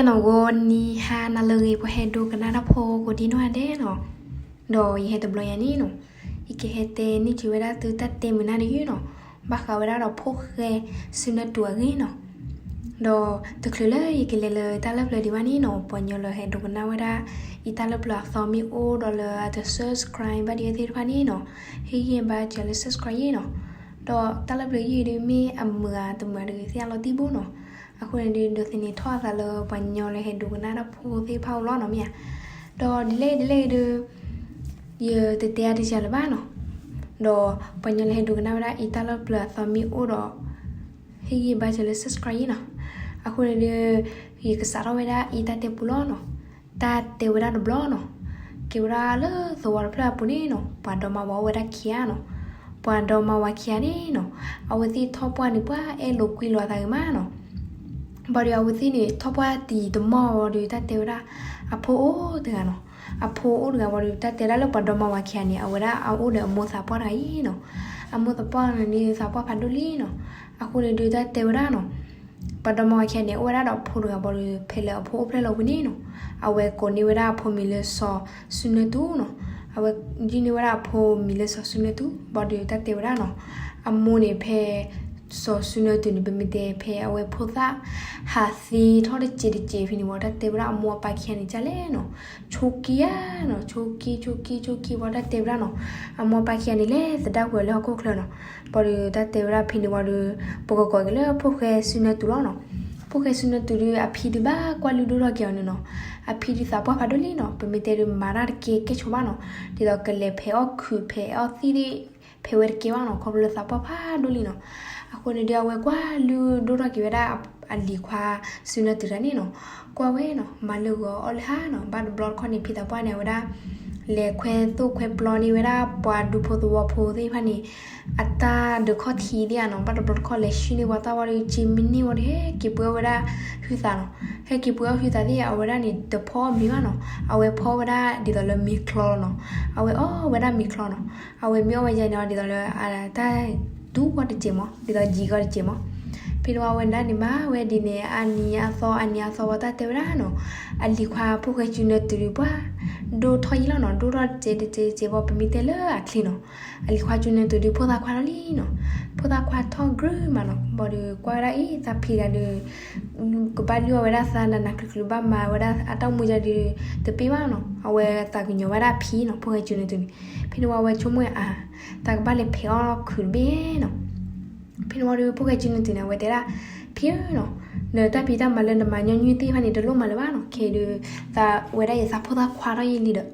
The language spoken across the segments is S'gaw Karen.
နီၢ်ဂီၤနံၤဟါနၤလၢအဂ့ၤ ပှၤဟဲဒိကနၣ်တၢ်ဖိကိးဒံနီၢ်ဂၤဒဲးနီၤ, ဒီးယဟဲတဘျီယၤန့ၣ်နီၤ, ယကဟဲတဲန့ၢ်စၢၤဝဲဒၣ်သုတၢ်တဲမုာ်နၢ်တယုၢ်နီၤ, ဘၣ်ဃးဝဲဒၣ်ဒီးဖိၣ်ဃဲစုနၢတူၢ်အဂ့ၢ်နီၤ. ဒီးတချုးလၢယကလဲၤလၢတၢ်လၢပျၢၤဒံးဘၣ်န့ၣ်နီၤ, ပှၤကညီလၢဟဲဒိကနၣ်ဝဲဒၣ် အံၤတၢ်လၢပျၢၤအသီမ့ၢ်အိၣ်ဒီးလၢအတ subscribe ဘၣ်ဒံးသ့ၣ်တဖၣ်န့ၣ်နီၤ, ဟ့ၣ်ဂံၢ်ဘါစၢၤလၢ subscribe ယ့ၣ်နီၤ. ဒီးတၢ်လၢပျၢၤယ့ၣ်ဒုးမ့ၢ်အမုာ်ဧါတမုာ်ဧါတဂ့ၤသ့ၣ်အလီၤတံၢ်ဘိနီၤ. အဃိန့ၣ်ဒုး ဒိးသန့ၤထီၣ်အသးလၢပှၤကညီလၢဟဲဒိကနၣ်တၢ်ဖိသ့ၣ်တဖၣ်အအိၣ်လီၤနီၤမ့ၢ်ဧါ. ဒီးဒ်လဲၣ်ဒ်လဲၣ်ဒုး ယတတဲအါတစှၤလၢၤဘၣ်နီၤ. ဒီးပှၤကညီလၢဟဲဒိကနၣ်ဝဲဒၣ်အံၤတၢ်လၢပျၢၤအသီမ့ၢ်အိၣ်ဒီး ဟ့ၣ်ဂံၢ်ဘါစၢၤလၢ subscribe ယ့ၣ်နီၤ. အဃိန့ၣ်ဒုး ယကစးထီၣ်ဝဲဒၣ်အံၤတၢ်တဲပူလီၤနီၤ. တၢ်တဲဝဲဒၣ်တဘျီနီၤ, ကဲဝဲဒၣ်လၢသဝီတဖျၢၣ်အပူၤန့ၣ်နီၤ, ပှၤဒီမါဝၤအိၣ်ဝဲဒၣ်ခံဂၤနီၤ. ပှၤဒီမါဝၤခံဂၤန့ၣ်နီၤ, အဝဲသ့ၣ်ထီၣ်ပှၢ်န့ၣ် ပှၤအဲၣ်လိာ်ကွံလိာ်အသးဂ့ၤမးနီၤ. ဘၣ်ဒီးအဝဲသ့ၣ်န့ၣ် ထီၣ်ပှၢ်တံၤတမီၢ်ဝံၤဒီး တၢ်တဲဝဲဒၣ် အဖိအိၣ်တဂၤနီၤ. အဖိအိၣ်တဂၤဝံၤဒီး တၢ်တဲဝဲဒၣ်လၢပှၤဒီမါဝၤခံဂၤန့ၣ် အဝဲဒၣ်အအိၣ်ဒီးအမိၢ်သးပှၢ်တဂၤအံၤနီၤ. အမိၢ်သးပှၢ်န့ၣ် သးပှၢ်ဖးဒိၣ်လံနီၤ. အဃိန့ၣ်ဒုး တၢ်တဲဝဲဒၣ်နီၤ, ပှၤဒီမါဝၤခံဂၤန့ၣ် အိၣ်ဝဲဒၣ်ဒီးအဖိတဂၤဘၣ်ဒီး ဖဲလၢအဖိအိၣ်ဖျဲၣ်လီၤဝံၤန့ၣ်နီၤ, အဝဲကိးန့ၢ်ဝဲဒၣ်အဖိမံၤလၢစီၤစုနၢတူၢ်နီၤ. အဝဲယုၢ်န့ၢ်ဝဲဒၣ်အဖိမံၤလၢစီၤစုနၢတူၢ် ဘၣ်ဒီး တၢ်တဲဝဲဒၣ်နီၤ, အမိၢ်န့ၣ်ဖဲ စီၤစုနၢတူၢ်န့ၣ် ပမ့ၢ်တဲဖဲအဝဲဖိသၣ် ဟးသံထီၣ်တစဲးတစဲးဖဲန့ၣ်ဝံၤ တၢ်တဲဝဲဒၣ်အမိၢ်အပၢ်ခံဂၤန့ၣ် ကလဲၣ်နီၤ, ဆိးက့ဧါနီၤ, ဆိးက့ ဆိးက့ ဆိးက့ဝံၤ တၢ်တဲဝဲဒၣ်နီၤ, အမိၢ်အပၢ်ခံဂၤန့ၣ် လဲၤသဒၣ်ကွံာ်အီၤလၢဟီၣ်ခိၣ်ချၢနီၤ. ဘၣ်ဒီး တၢ်တဲဝဲဒၣ်ဖဲန့ၣ်ဝံၤဒီး ပကကိးက့ၤလၢဖိၣ်ဃဲစုနၢတူၢ်လီၤနီၤ. ဖိၣ်ဃဲစုနၢတူၢ်ဒုး အဖံဒုးဘၣ်ကွၢ်လုၢ်ဒိၣ်ထီၣ်က့ၤအီၤန့ၣ်နီၤ. အဖံဒုးသးပှၢ်ဖးဒိၣ်လံနီၤ, ပမ့ၢ်တဲဒုးမၤတၢ်တကဲကဲဆိးဘၣ်နီၤ. ဒ်သိးကလဲၤဖဲးအီၣ်ခုးဖဲးအီၣ်သံၣ်သ့ၣ် ဖဲးဝဲတကဲဘၣ်နီၤ, ခီဖျိလၢသးပှၢ်ဖးဒိၣ်လံနီၤ. အဃိန့ၣ်ဒုး အဝဲကွၢ်လုၢ်ဒိၣ်ထီၣ်က့ၤဝဲဒၣ် အလံၤခွါစုနၢတူၢ်တဂၤန့ၣ်နီၤ. ကွၢ်ဝဲနီၤ, မၤလၢဂီၤအီၣ်လၢဟါနီၤ. ဘၣ်တဘျီတခီၣ်န့ၣ် ဖံသးပှၢ်န့ၣ် အဝဲဒၣ် လဲၤခွဲသိၣ်ခွဲပျီန့ၢ်ဝဲဒၣ်ပှၤဒူဖိသဝီဖိသ့ၣ်တဖၣ်န့ၣ် အတၢ်ဒုးခီၣ်ထံးသ့ၣ်ဧါနီၤ. ဘၣ်တဘျီတခီၣ်လဲၤဆှံန့ၢ်ပှၤတၢ်ဝံၤဒီး က့ၤမံန့ၢ်ဝံၤဒီး ဟဲက့ၤပှ့ၤအီၣ်ဝဲဒၣ်ဟုသးနီၤ. ဟဲက့ၤပှ့ၤအီၣ်ဟုသးသ့ၣ် အဝဲဒၣ်န့ၣ် တဖီအီၣ်မ့ၤဘၣ်နီၤ. အဝဲဖီဝဲဒၣ်ဒ်သိးလၢမ့ၤချီလီၤနီၤ. အဝဲအီၣ်ဝဲဒၣ်မ့ၤချီနီၤ. အဝဲမ့ၢ်အီၣ်ဝဲယဲန့ၣ် ဒ်သိးလၢ တၢ်တူၢ်ဂီၢ်တစဲးမး, ဒ်သိးယံၤဂီၢ်တစဲးမး. ဖဲန့ၣ်ဝံၤ အဝဲဒၣ်န့ၣ်မၤဝဲဒ်န့ၣ် အနံၤအသီ အနံၤအသီဝံၤ တၢ်တဲဝဲဒၣ်နီၤ, အလံၤခွါဖိၣ်ဃဲစုနၢတူၢ်ဒုး ပှၤဒိၣ်ထီၣ်ယံာ်လီၤနီၤ. ဒိၣ်ထီၣ်တစဲးတစဲးတစဲးဝံၤ ပမ့ၢ်တဲလၢအချ့နီၤ, အလံၤခွါစုနၢတူၢ်ဒုး ဖိသၣ်ခွါထီၣ်လံနီၤ. ဖိသၣ်ခွါထီၣ်ကြၢးမးနီၤ. ဘၣ်ဒီးကွၢ်ဝဲဒၣ်အံၤ သးဖံတဂၤဒီး ကဘၣ်လုၢ်အီၣ်ဝဲဒၣ်သးနးနးကျုၤကျုၤ ဘၣ်မၤဝဲဒၣ်အတၢ်အိၣ်မူယၤဒီး တပ့ၢ်ဘၣ်နီၤ. အဝဲသးကညီၤဝဲဒၣ်အဖံနီၤ, ဖိၣ်ဃဲစုနၢတူၢ်န့ၣ်. ဖဲန့ၣ်ဝံၤ အဝဲဆိကမိၣ်အါ, သးကဘၣ်လဲၤဖဲးအီၣ်ခုးတဘ့ၣ်နီၤ. ဖဲန့ၣ်ဝံၤဒီး ဖိၣ်ဃဲစုနၢတူၢ်န့ၣ် အဝဲတဲဒၣ်, ဖံဧၢနီၤ, နတၢ်ဖံးတၢ်မၤလၢနမၤညီနုၢ်သ့ၣ်တဖၣ်န့ၣ် တလိၣ်မၤလၢၤဘၣ်နီၤ. ခဲအံၤဒုး သးဝဲဒၣ်ယသးဖိသၣ်ခွါထီၣ်ယံာ်လံဒီး သး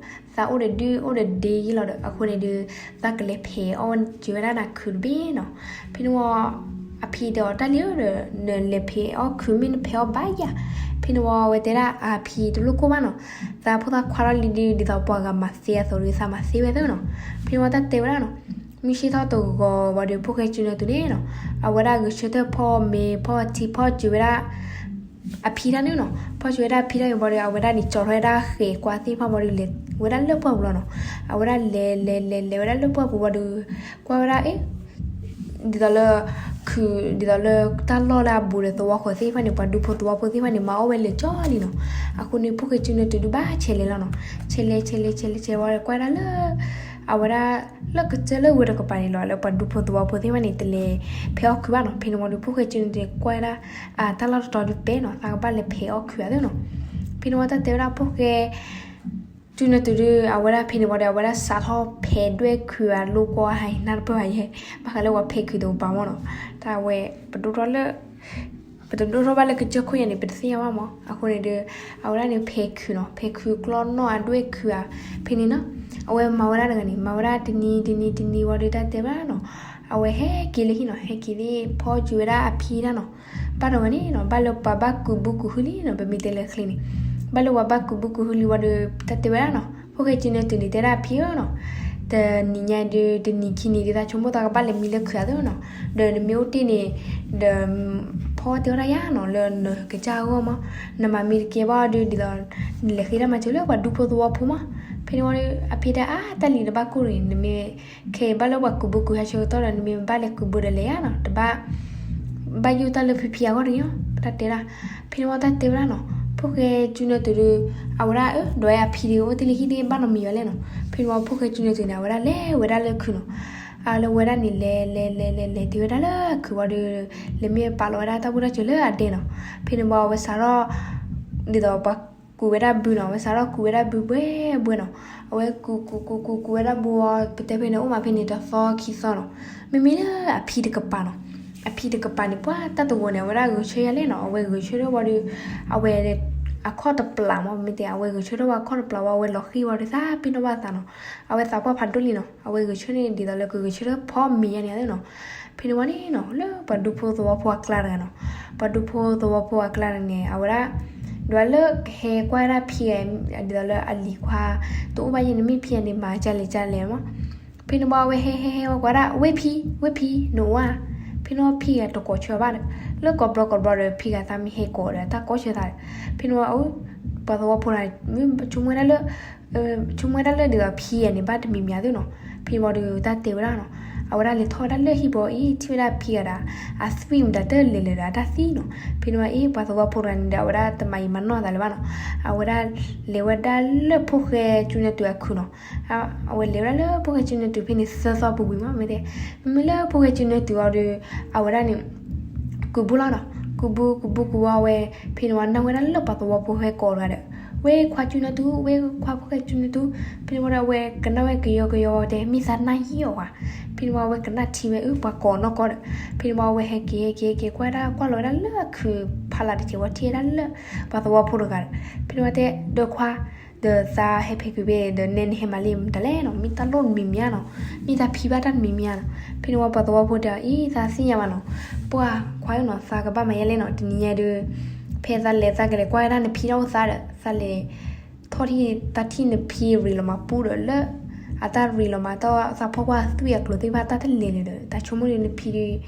အိၣ်ဒီးဒုၣ်အိၣ်ဒီးဒ့ယံာ်လီၤဒီး အဃိန့ၣ်ဒုး သးကလဲၤဖဲးအီၣ်စၢၤဝဲဒၣ်နၤခုးတဘ့ၣ်နီၤ. ဖဲန့ၣ်ဝံၤ အဖံတဲအီၤ တၢ်လံဧၢဒီး နလဲၤဖဲးအီၣ်ခုးမ့ၢ်နဖဲးအီၣ်ဘၣ်ယၤ. ဖဲန့ၣ်ဝံၤ အဝဲတဲဒၣ်အဖံတလိၣ်ကိၢ်ဘၣ်နီၤ, သးဖိသၣ်ခွါထီၣ်လံဒုး ဒ်သိးပှၤဂၤမၤသ့အသိးဒီး သးမၤသ့ဝဲသ့နီၤ. ဖဲန့ၣ်ဝံၤတၢ်တဲဝဲဒၣ်နီၤ, မုၢ်ဆ့ၣ်ထီၣ်တဂီၤဝံၤဒီး ဖိၣ်ဃဲစုနၢတူၢ်န့ၣ်နီၤ, အဝဲဒၣ်ဂဲၤဆၢထၢၣ်ဖီမ့ၤဖီထံဖီစၢၤဝဲဒၣ် အဖံတၢ်န့ၣ်နီၤ. ဖီစၢၤဝဲဒၣ်အဖံတၢ်အံၤဝံၤဒီး အဝဲဒၣ်န့ၣ် ကၠီထီၣ်ဝဲဒၣ်ဃဲၤကွၢ်သ့ၣ်တဖၣ်ဝံၤဒီး လဲၤဝဲဒၣ်လၢပှၢ်ပူၤလီၤနီၤ. အဝဲဒၣ်လဲၤလဲၤလဲၤလဲၤဝဲဒၣ်လၢပှၢ်ပူၤဝံၤဒီး ကွၢ်ဝဲဒၣ်အံၤ ဒ်သိးလၢ ခုး ဒ်သိးလၢတၢ်လီၢ်လၢအဘူးဒီးသဝီဃီၤသ့ၣ်တဖၣ်န့ၣ် ပှၤဒူဖိသဝီဖိသ့ၣ်တဖၣ်န့ၣ် မၤအီၣ်ဝဲလၢာ်ကၠီလံနီၤ. အဃိန့ၣ် ဖိၣ်ဃဲစုနၢတူၢ်ဒုးဘၣ်ဆဲးလဲၤလီၤနီၤ. ဆဲးလဲၤဆဲးလဲၤဆဲးလဲၤဆဲးဝံၤဒီး ကွၢ်ဒၣ်လၢ အဝဲဒၣ်လၢကစၢၢ်လၢဝဲတကပၤန့ၣ်လီၤ လၢပှၤဒူဖိသဝီဖိသ့ၣ်တဖၣ်န့ၣ် တလဲၤဖဲးအီၣ်ခုးဘၣ်နီၤ. ဖဲန့ၣ်ဝံၤဒီး ဖိၣ်ဃဲစုနၢတူၢ်န့ၣ် ကွၢ်ဝဲဒၣ် အတၢ်လီၢ်တတီၤဒုးပဲာ်နီၤ, သးကဘၣ်လဲၤဖဲးအီၣ်ခုးဧါသ့နီၤ. ဖဲန့ၣ်ဝံၤတၢ်တဲဝဲဒၣ်ဖိၣ်ဃဲ စုနၢတူၢ်ဒုး အဝဲဒၣ်ဖဲန့ၣ်ဝံၤဒီး အဝဲဒၣ်စးထီၣ်ဖဲးဒွဲၣ်ခုးဧါ လိကွၢ်ဟါနၢ်တပၢၢ်ဘၣ်ယဲ, ဘၣ်ဃးလၢပှၤဖဲးခုးတအိၣ်ဘၣ်မးနီၤ. တၢ်ဝဲ ပဒိၣ်ထီၣ်လၢ ပတဒိၣ်ထီၣ်ဘၣ်လၢကစၢၢ်ခိၣ်ညါန့ၣ် ပတသ့ၣ်ညါဘၣ်မး. အဃိန့ၣ်ဒီး အဝဲဒၣ်န့ၣ်ဖဲးခုးနီၤ, ဖဲးခုးကျီနီၣ်အဒွဲၣ်ခုးဧါ ဖဲန့ၣ်နီၤ. အဝဲမၤဝဲဒၣ်တဂၤန့ၣ် မၤဝဲဒၣ်တနံၤတနံၤတနံၤဝံၤဒီး တၢ်တဲဝဲဒၣ်နီၤ, အဝဲဟဲက့ၤလၢဟံၣ်နီၤ, ဟဲက့ၤသ့ၣ်ဖီစၢၤဝဲဒၣ်အဖံတၢ်နီၤ. ဘၣ်တဂီၤန့ၣ်နီၤ ဘၣ်လၢပှၤဘၣ်ကူးဘုကူးဟုလံနီၤ, ပမ့ၢ်တဲလၢချ့န့ၣ် ဘၣ်လၢပှၤဘၣ်ကူးဘုကူးဟုလံဝံၤဒီး တၢ်တဲဝဲဒၣ်နီၤ, ဖိၣ်ဃဲစုနၢတူၢ်န့ၣ် တဲဒၣ်အဖံဧၢနီၤ, တနံၤညါဒုး တနံၤခံနံၤဒုး သးဆိကမိၣ်သးကဘၣ်လဲၤမံလၢခုးဧါသ့နီၤ, ဒီးနမ့ၢ်အိၣ်တ့ၢ်န့ၣ် ဒီး ဖီတဲဝဲဒၣ်ယၤနီၤ လၢနကစၢ်အဂီၢ်မး, နမၤမံတကဲဘၣ်ဒုး ဒ်သိး နလဲၤဃ့တၢ်မၤစၢၤလၢပှၤဒူဖိသဝီဖိမး. ဖဲန့ၣ်ဝံၤဒီး အဖံတဲအါ တၢ်လံၤတဘၣ်ကိၢ်တဂ့ၤ, နမ့ၢ်ခဲအံၤဘၣ်လၢပှၤကူးဘုကူးဟဲဆၢကတီၢ်ဒီး နမ့ၢ်ဘၣ်လဲၤကူးဘုဒီးလဲၤယၤနီၤ, တဘၣ် ဘၣ်ယိၣ်တၢ်လၢဖံဖံအဂီၢ်တဂ့ၤနီၤ, တၢ်တဲဒၣ်. ဖဲန့ၣ်ဝံၤတၢ်တဲဝဲဒၣ်နီၤ, ဖိၣ်ဃဲစုနၢတူၢ်ဒီး အဝဲဒၣ်အၢ ဒီးအဖံဒီးအိၣ်တ့ၢ်လၢဟံၣ်သ့ၣ်ဘၣ်နီတမံၤဘၣ်လဲၣ်နီၤ. ဖဲန့ၣ်ဝံၤ ဖိၣ်ဃဲစုနၢတူၢ်န့ၣ် အဝဲဒၣ်လဲၤဝဲဒၣ်လၢခုးနီၤ. အလဲၤဝဲဒၣ်န့ၣ် လဲၤလဲၤလဲၤလဲၤလဲၤ တုၤဝဲဒၣ်လၢခုးဝံၤဒီး လဲၤမ့ၢ်ပာ်လီၤဝဲဒၣ်တၢ်ဘူၣ်တၢ်စၢၤလၢအဒဲနီၤ. ဖဲန့ၣ်ဝံၤ အဝဲစးထီၣ် ဒ်သိးပှၤကူးဝဲဒၣ်ဘုနီၤ, အဝဲစးထီၣ်ကူးဝဲဒၣ်ဘုဘှဲဘှဲနီၤ. အဝဲကူးကူးကူးကူးကူးဝဲဒၣ်ဘုဝံၤ ပတဲဖဲန့ၣ် အိၣ်မးဖဲန့ၣ်တသီခံသီနီၤ. မ့မ့ၢ်လၢအဖံတကပၤနီၤ, အဖံတကပၤန့ၣ် ပှၤတၢ်တဂီၤန့ၣ် အဝဲဒၣ်ဂဲၤဆၢယၤလဲၣ်နီၤ. အဝဲဂဲၤဆၢထၢၣ်ဝံၤဒီး အဝဲ အခီၣ်တပျၢ်မး မ့ၢ်တဲ အဝဲဂဲၤဆၢထၢၣ်ဝံၤအခီၣ်တပျၢ်ဝံၤ အဝဲလီၤဃံဝံၤဒီး သးပ့ၤနီၣ်ဘၣ်သးနီၤ. အဝဲသးပှၢ်ဖးဒိၣ်လံနီၤ. အဝဲဂဲၤဆၢထၢၣ်န့ၣ် ဒ်သိးလၢကဂဲၤဆၢထၢၣ်ဖီမ့ၤယါန့ၣ်နီၤ. ဖဲန့ၣ်ဝံၤန့ၣ်နီၤ လၢပှၤဒူဖိသဝီဖိအကျါတဂၤနီၤ, ပှၤဒူဖိသဝီဖိအကျါတဂၤန့ၣ် အဝဲဒၣ် ဒွးလၢကဟဲကွၢ်ဝဲဒၣ်ဖံဂၤ ဒ်သိးလၢအလံၤခွါ တအိၣ်ဘၣ်ယဲန့ၣ် မ့ၢ်ဖံဂၤန့ၣ် မၤကလဲၣ်ကလဲၣ်မး. ဖဲန့ၣ်ဝံၤ အဝဲဟဲဟဲဟဲဝဲကွၢ်ဒၣ် ဝဲဖံ ဝဲဖံ နအိၣ်ဧါ. ဖဲန့ၣ်ဝံၤ ဖံဂၤတကိးဆၢဘၣ်ဒီး လၢကိးဘျီကိးဘျီဒီး ဖံဂၤသးမ့ၢ်ဟဲကိးဒီး တၢ်ကိးဆၢသးဒီး ဖဲန့ၣ်ဝံၤ အ ပှၤသဝီဖိန့ၣ် ဆိကမိၣ်ဝဲဒၣ်လၢ ဆိကမိၣ်ဝဲဒၣ်လၢဒ်သိးဖံဂၤန့ၣ် ဘၣ်တမံၤမံၤသုနီၤ. ဖဲန့ၣ်ဝံၤဒီး တၢ်တဲဝဲဒၣ်နီၤ, အဝဲဒၣ်လဲၤထီၣ်ဝဲဒၣ်လၢဟံၣ်ဘီအံၤ ထံၣ်ဝဲဒၣ်ဖံဂၤဒီး အသွံၣ်မတၤတလဲၤလၢၤဒီး အတၢ်သံနီၤ. ဖဲန့ၣ်ဝံၤ အ့ ပှၤသဝီဖိတဂၤန့ၣ်ဒီး အဝဲဒၣ်တမၤအံၤမၤနီၢ်သးလၢၤဘၣ်နီၤ. အဝဲဒၣ်လဲၤဝဲဒၣ်လၢဖိၣ်ဃဲစုနၢတူၢ်အခုးနီၤ. အဝဲလဲၤဝဲဒၣ်လၢဖိၣ်ဃဲစုနၢတူၢ်ဖဲန့ၣ် သၢသီပူၤကွံာ်မး မ့ၢ်တဲ. မ့မ့ၢ်လၢဖိၣ်ဃဲစုနၢတူၢ်အီၤဒီး အဝဲဒၣ်န့ၣ် ကူးဘုလီၤနီၤ. ကူးဘု ကူးဘုကူးဝံၤဝဲ ဖဲန့ၣ်ဝံၤ နၢ်ဝဲဒၣ်လၢပှၤသဝီဖိဟဲကိးတဂၤဒီး ဝဲခွါစုနၢတူၢ် ဝဲခွါဖိၣ်ဃဲစုနၢတူၢ်. ဖဲန့ၣ်ဝံၤဒီး အဝဲကနၣ်ဝဲကယီကယီတဲ မ့ၢ်သးနၢ်ဟံၣ်အီၤဧါ. ဖဲန့ၣ်ဝံၤ အဝဲကနၣ်ထံဝဲအၢ ပှၤကိးနီၢ်ကီၢ်ဒီး ဖဲန့ၣ်ဝံၤ အဝဲဟဲက့ၤဟဲက့ၤဟဲက့ၤ ကွၢ်ဒၣ်ကွၢ်လီၤဝဲဒၣ်လၢအခုးဖးလၢ်တစဲးဝံၤ ထံၣ်ဝဲဒၣ်လၢ ပှၤသဝီဖိတဂၤဒီး ဖဲန့ၣ်ဝံၤတဲ ဒီးခွါ ဒီးသးဟဲဖဲခုးဖဲဒီး နဲနဟဲမၤလံမတၤလဲၣ်နီၤ, မ့ၢ်တၢ်လိၣ်တမံၤမံၤဧါနီၤ, မ့ၢ်တၢ်ဖံးဘၣ်တၢ်တမံၤမံၤဧါနီၤ. ဖဲန့ၣ်ဝံၤပှၤသဝီဖိတဲအီၤ အ့ သးသ့ၣ်ညါဘၣ်နီၤ, ပှၤခွါဧၢနီၤ သးကဘၣ်မၤယဲလဲၣ်နီၤ, တနံၤညါဒီး ဖဲသးလဲၤသးကလဲၤကွၢ်ဝဲဒၣ်နဖံတၢ်အိၣ်သးဒီး သးလဲၤ ထီၣ်ထံၣ်တၢ်ထံၣ်နဖံရ့လိာ်မၤပူဒီးလၢ အတၢ်ရ့လိာ်မၤတၢ်သးဖီၣ်ကွၢ်သွံၣ်အကျိၤသ့ၣ်တဖၣ်တၢ်တလဲၤလၢၤဒီး တၢ်ဆိကမိၣ်ဒီးနဖံဒ်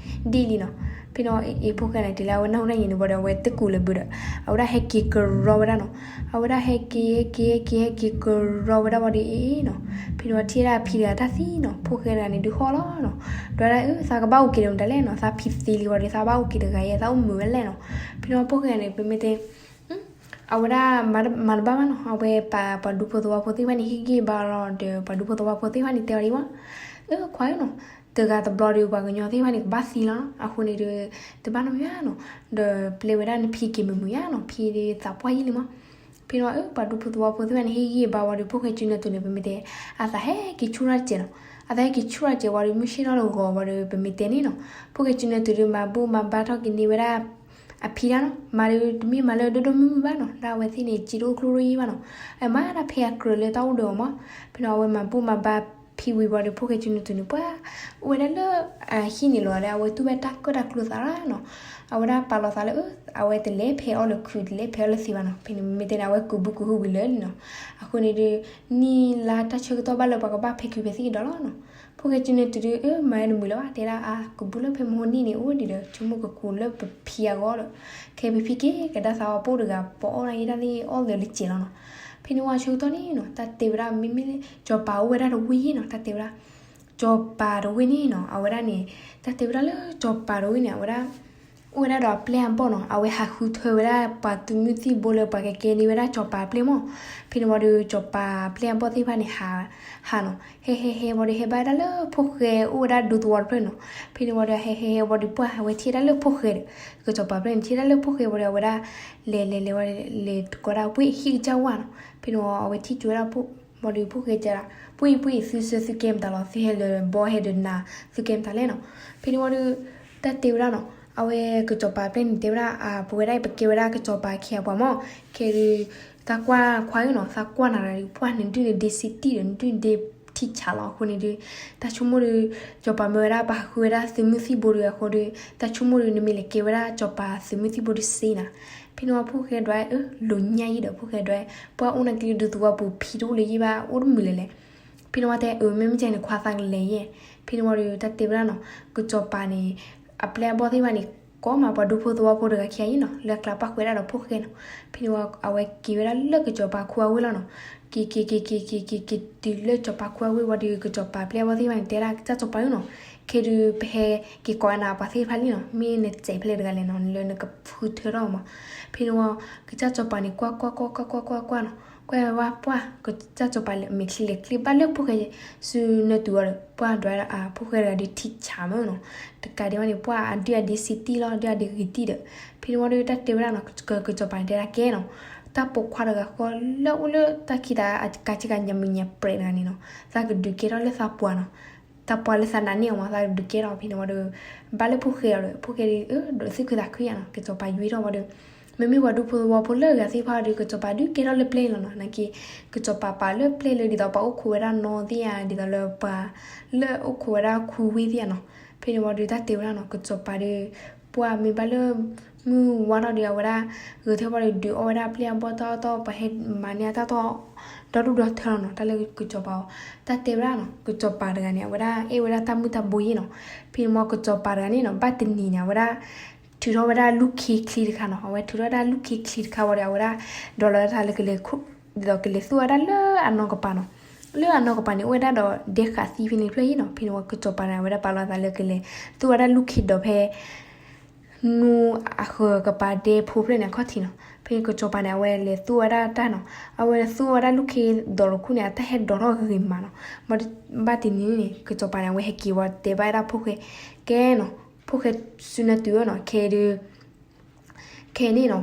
လံနီၤ. ဖဲန့ၣ်ဝံၤအ့ ဖိၣ်ဃဲန့ၣ် တုၤလၢအဝဲနၢ်ဟူတၢ်အံၤန့ၣ်ဝံၤဒီး အဝဲတကူးလၢၤဘၣ်ဒီး အဝဲဒၣ်ဟဲက့ၤကရီဝဲဒၣ်နီၤ. အဝဲဒၣ်ဟဲက့ၤဟဲက့ၤဟဲက့ၤဟဲက့ၤကရီဝဲဒၣ်ဝံၤဒီးအ့နီၤ. ဖဲန့ၣ်ဝံၤထံၣ်ဝဲဒၣ်အဖံတဂၤတၢ်သံနီၤ, ဖိၣ်ဃဲတဂၤန့ၣ်ဒုးဟီၣ်လီၤနီၤ. ဒီးဝဲဒၣ်အၢ သးကဘၣ်အိၣ်က့ၤဒီးမတၤလဲၣ်နီၤ, သးဖံသ့လံဝံၤဒီး သးဘၣ်အိၣ်က့ၤတဂၤအံၤ သးအိၣ်မုာ်ဝဲလဲၣ်နီၤ. ဖဲန့ၣ်ဝံၤဖိၣ်ဃဲန့ၣ် ပမ့ၢ်တဲ အဝဲဒၣ်မၤတဘၣ်ဘၣ်နီၤ, အဝဲပာ်ပှၤဒူဖိသဝီဖိသ့ၣ်တဖၣ်န့ၣ် ဟ့ၣ်ဂံၢ်ဘါလီၤဒီး ပှၤဒူဖိသဝီဖိသ့ၣ်တဖၣ်န့ၣ် တဲဝဲဒၣ်ဝဲ အၢ ခွါဧၢနီၤ, တဂၤတဘျီဒီး ပှၤကညီသ့ၣ်တဖၣ်န့ၣ် ကဘၣ်သံလီၤနီၤ. အဃိန့ၣ်ဒီး တဘၣ်နီတမံၤဘၣ်နီၤ, ဒီးပျဲဝဲဒၣ်နဖံက့ၤမုာ်မုာ်ဧါနီၤ, ဖံဒီးသးပှၢ်ယံာ်လံမး. ဖဲန့ၣ်ဝံၤအၢ ပှၤဒူဖိသဝီဖိသ့ၣ်တဖၣ်န့ၣ် ဟ့ၣ်ဂံၢ်ဘါဝံၤဒီး ဖိၣ်ဃဲစုနၢတူၢ်န့ၣ် ပမ့ၢ်တဲ အသးဟဲက့ၤဆူၣ်ထီၣ်တစဲးနီၤ. အသးဟဲက့ၤဆူၣ်ထီၣ်တစဲးဝံၤဒီး မုၢ်ဆ့ၣ်ထီၣ်တဂီၤဝံၤဒီး ပမ့ၢ်တဲန့ၣ်နီၤ, ဖိၣ်ဃဲစုနၢတူၢ်ဒီး မၤဘူၣ်မၤဘါထီၣ်က့ၤန့ၢ်ဝဲဒၣ် အဖံတၢ်နီၤ, မၤဒီးတမ့ၢ်မၤလၢဒိၣ်ဒိၣ်မုၢ်မုၢ်ဘၣ်နီၤ, ဒ်အဝဲသ့ၣ်န့ၣ် စ့တအိၣ်ကျိၣ်တအိၣ်ယံာ်ဘၣ်နီၤ, အမၤဒၣ်ဖဲအကြၢးလၢတၢ်အိၣ်ဒီးအီၤမး. ဖဲန့ၣ်ဝံၤအဝဲမၤဘူၣ်မၤဘါဖံဝံၤဝံၤဒီး ဖိၣ်ဃဲစုနၢတူၢ်န့ၣ် ပှၤ အိၣ်ဝဲဒၣ်လၢ ဟံၣ်န့ၣ်လီၤဒီး အဝဲတူၢ်ဝဲတၢ်ကၢၣ်တၢ်ကျူသးလီၤနီၤ, အဝဲဒၣ်ပာ်လီၤသးလၢ အဝဲတလဲၤဖဲအီၣ်လၢၤခုး တလဲၤဖဲအီၣ်လၢၤသံးဘၣ်နီၤ. ဖဲန့ၣ်မ့ၢ်တဲန့ၣ် အဝဲကူးဘုကူးဟုဝံၤလၢာ်လံနီၤ. အဃိန့ၣ်ဒီး နံၣ်လါတၢ်ဆၢကတီၢ်ဘၣ်လၢပှၤကဘၣ်ဖဲခုးဖဲသံးကဒီးလီၤနီၤ. ဖိၣ်ဃဲစုနၢတူၢ်ဒီး အၢ မၤတမုာ်လၢၤဘၣ် တဲဒၣ်အကူးဘုလၢဖဲမဟိနံၣ်န့ၣ် အိၣ်ဒံးဒီး ဆိကမိၣ်ကကူးလၢပဖံအဂီၢ်ဒီး ခဲပဖံက့ၤကဒါသးအီၤပိၢ်တဂၤ ပအီၣ်ဒၣ်ယဲဒၣ်လၢအီၣ်လၢၤလၢကဲးလီၤနီၤ. ဖဲန့ၣ်ဝံၤဆၢကတီၢ်န့ၣ်နီၤ တၢ်တဲဝဲဒၣ် မ့မ့ၢ်စီၤပၤအိၣ်ဝဲဒၣ်တဝ့ၢ်နီၤ, တၢ်တဲဝဲဒၣ် စီၤပၤတဝ့ၢ်န့ၣ်နီၤ အဝဲဒၣ်န့ၣ် တၢ်တဲဝဲဒၣ်လၢစီၤပၤတဝ့ၢ်န့ၣ် အဝဲဒၣ် အိၣ်ဝဲဒၣ်ဒီးအပျဲၢ်အဘီၣ်နီၤ, အဝဲဟးဃုထၢဝဲဒၣ်ပှၤသုးမုၢ်သံၣ်ဘိလၢပှၤကကဲန့ၢ်ဝဲဒၣ်စီၤပၤအပျဲၢ်မး. ဖဲန့ၣ်ဝံၤဒီး စီၤပၤအပျဲၢ်အဘီၣ်သ့ၣ်တဖၣ်န့ၣ် ဟးနီၤ, ဟဲဟဲဟဲဝံၤဒီး ဟဲဘၣ်ဝဲဒၣ်လၢဖိၣ်ဃဲအိၣ်ဝဲဒၣ်ဒူသဝီတဖျၢၣ်နီၤ. ဖဲန့ၣ်ဝံၤဒီး ဟဲဟဲဟဲဝံၤဒီး ပှၢ်အဝဲထံၣ်ဝဲဒၣ်လၢဖိၣ်ဃဲဒီး ကစီၤပၤအပျဲၢ်န့ၣ် ထံၣ်ဝဲဒၣ်လၢဖိၣ်ဃဲဝံၤဒီး အဝဲဒၣ် လဲၤလဲၤလဲၤဝံၤ လဲၤကိးဒၣ်ဝ့ၢ်ဟံၣ်ကစၢ်ဝါနီၤ. ဖဲန့ၣ်ဝံၤ အဝဲထံၣ်ကွံာ်ဝဲဒၣ်ဖိၣ် ဝံၤဒီးဖိၣ်ဃဲကဲဒၣ် ပှ့ၢ်ပှ့ၢ်သုဆၢသုကဲမတၤလီၤ, သုဟဲလၢၤဘီဟဲဒီးနၤ သုကဲမတၤလဲၣ်နီၤ. ဖဲန့ၣ်ဝံၤဒီး တၢ်တဲဝဲဒၣ်နီၤ, အဝဲကစီၤပၤအပျဲၢ်န့ၣ်တဲဝဲဒၣ် အပဝဲဒၣ်အံၤ ပကဲဝဲဒၣ်ကစီၤပၤခံဂၤပှၤမး, ခဲဒီး သးကွၢ်ခွါဧၢနီၤ, သးကွၢ်နၤဒီး ပှၢ်နဒုၣ်န့ၣ်ဒ့စံးတံၢ်ဒီး နဒုၣ်န့ၣ်ဒ့ထံဆးလီၤ. အဃိန့ၣ်ဒီး တၢ်ဆိကမိၣ်ဒီး စီၤပၤမၢဝဲဒၣ် ပဟးဃုဝဲဒၣ်သုးမုၢ်သံၣ်ဘိဒီး အဃိဒီး တၢ်ဆိကမိၣ်ဒီး နမ့ၢ်လဲၤကဲဝဲဒၣ်စီၤပၤသုးမုၢ်သံၣ်ဘိဒီးစ့နၤ. ဖဲန့ၣ်ဝံၤဖိၣ်ဃဲဒွး အၢ လိာ်ညၣ်ယံၤဒီး ဖိၣ်ဃဲဒွး ပှၢ်အိၣ်နၤကျံဒူသဝီပူၤ ဖံတအိၣ်လၢၤယံၤဘၣ် အိၣ်တမုာ်လၢၤလဲၣ်. ဖဲန့ၣ်ဝံၤတဲ အၢ မ့မ့ၢ်ကဲန့ၣ် ခွါသးကလဲၤယဲၢ်. ဖဲန့ၣ်ဝံၤဒီး တၢ်တဲဝဲဒၣ်နီၤ, ကစီၤပၤန့ၣ် အပျဲၢ်အဘီၣ်သ့ၣ်တဖၣ်န့ၣ် ကိးမးပှၤဒူဖိသဝီဖိတဂၤခံဂၤအံၤနီၤ လၢအကျါပၣ်ဃုာ်ဝဲဒၣ်ဒီးဖိၣ်ဃဲနီၤ. ဖဲန့ၣ်ဝံၤ အဝဲက့ၤဝဲဒၣ်လၢကစီၤပၤခူအဝ့ၢ်လီၤနီၤ. က့ၤက့ၤက့ၤက့ၤက့ၤက့ၤက့ၤတုၤလၢစီၤပၤခူအဝ့ၢ်ဝံၤဒီး ကစီၤပၤပျဲၢ်အဘီၣ်သ့ၣ်တဖၣ်န့ၣ် တဲဒၣ်စီၤပၤဧၢနီၤ, ခဲဒုးပဟဲက့ၤကိးနၤပှၤသ့ၣ်တဖၣ်လံနီၤ, မ့ၢ်နစဲးဖဲလဲၣ်တဂၤလဲၣ်နီၤ, လၢနကဖုထၢထီၣ်မး. ဖဲန့ၣ်ဝံၤ ကစၢ်စီၤပၤန့ၣ် ကွၢ်ကွၢ်ကွၢ်ကွၢ်ကွၢ်ကွၢ်ကွၢ်နီၤ, ကွၢ်ဝဲပှၢ် ကစၢ်စီၤပၤမဲာ်ချံလဲၤချ့ဘၣ်လၢဖိၣ်ဃဲစုနၢတူၢ်အီၤဒီး ပှၢ်ဒွး ဖိၣ်ဃဲတဂၤဒီးထံဆးမးနီၤ, တကးဒံးဘၣ်န့ၣ် ပှၢ်အဒုၣ်အဒ့စံးတံၢ်လီၤ ဒုၣ်အဒ့ဂ့ၤတံၢ်ဒီး, ဖဲန့ၣ်ဝံၤဒီးတၢ်တဲဝဲဒၣ်နီၤ, ကစီၤပၤန့ၣ်တဲဒၣ်ကဲနီၤ, တၢ်ပိာ်ခွါတဂၤဃီလၢအိၣ်လၢတၢ်ခံသးအကါဆ့ကၤညါမုာ်ညါပြဲးတဂၤန့ၣ်နီၤ, သးကဒုးကဲထီၣ်လၢသးပှၢ်နီၤ, သးပှၢ်လၢသးနာ်န့ၢ်အီၤမး သးကဒုးကဲထီၣ်. ဖဲန့ၣ်ဝံၤဒီး ဘၣ်လၢဖိၣ်ဃဲအီၤဒီး ဖိၣ်ဃဲဒီး ဒီးသူၣ်ခုသးခုယါနီၤ, ကစီၤပၤယွံထီၣ်ဝံၤဒီး မ့မ့ၢ်ပှၤဒူဖိသဝီဖိလၢအဂၤသ့ၣ်တဖၣ်ဒီး ကစီၤပၤဒုးကဲထီၣ်လၢပျဲၢ်လီၤနီၤ, နာ်က့ ကစီၤပၤပာ်လၢပျဲၢ်လၢဒ်သိးပှၤအိၣ်ခိးဝဲဒၣ်နီၢ်သ့ၣ်ဧါ, ဒ်သိးလၢပှၤလၢအိၣ်ခိးဝဲဒၣ်ခူဝ့ၢ်သ့ၣ်ဧါနီၤ. ဖဲန့ၣ်ဝံၤဒီးတၢ်တဲဝဲဒၣ်နီၤ, ကစီၤပၤဒီး ပှၢ်မ့ၢ်ဘၣ်လၢ မုၢ်ဝါထီၣ်ဒီး အဝဲဒၣ် ဂဲၤထၢၣ်ဝံၤဒီး ဒုးအီၣ်ဝဲဒၣ်ပျဲၢ်အဘီၣ်တၢ်အီၣ်တၢ်အီ ပှၤဟဲမၤန့ၢ်အတၢ်တီၢ် ဒီဒူၣ်ဒီထၢလီၤနီၤ, တၢ်လၢကစီၤပၤအီၤ. တၢ်တဲဝဲဒၣ်နီၤ, ကစီၤပၤတဂၤန့ၣ် အဝဲဒၣ်အဲၣ်ဝဲဒၣ်တၢ်မုၢ်တၢ်ဘိယ့ၣ်နီၤ. ဖဲန့ၣ်ဝံၤ ကစီၤပၤတဂၤန့ၣ်နီၤ ဘၣ်တနံၤန့ၣ် အဝဲဒၣ် ထုးထီၣ်ဝဲဒၣ်လူၢ်ခ့ချံတခါနီၤ, အဝဲထုးထီၣ်ဝဲဒၣ်လူၢ်ခ့ချံတခါဝံၤဒီး အဝဲဒၣ် ဒီးလီၤဝဲဒၣ်လၢကလဲၤ ဒ်သိးကလဲၤသူၣ်ဝဲဒၣ်လၢအနီၢ်ကပၤနီၤ. လၢအနီၢ်ကပၤန့ၣ် အိၣ်ဝဲဒၣ်ဒီးဒဲဃးသံဖဲန့ၣ်တဖျၢၣ်အံၤနီၤ. ဖဲန့ၣ်ဝံၤ ကစီၤပၤန့ၣ် အဝဲဒၣ်ပာ်လီၤသးလၢကလဲၤသူၣ်ဝဲဒၣ်လူၢ်ခ့ဒီးဖဲ နူအဃၢၤကပၤဒဲဖိဖျၢၣ်န့ၣ်အခီၣ်ထံးနီၤ. ဖဲကစီၤပၤန့ၣ် အဝဲလဲၤသူၣ်ဝဲဒၣ်တၢ်နီၤ, အဝဲသူၣ်ဝဲဒၣ်လူၢ်ခ့ဒီးတခူၣ်န့ၣ် အတၢ်ဟဲဒိးထီၣ်ဂ့ၤမးနီၤ. ဘၣ်တနံၤန့ၣ် ကစီၤပၤန့ၣ် အဝဲဟဲက့ၤဝံၤတဲဘၣ်ဝဲဒၣ်ဖိၣ်ဃဲ, ကဲနီၤ, ဖိၣ်ဃဲစုနၢတူၢ်ဧၢနီၤ, ခဲဒုး ခဲအံၤန့ၣ်နီၤ,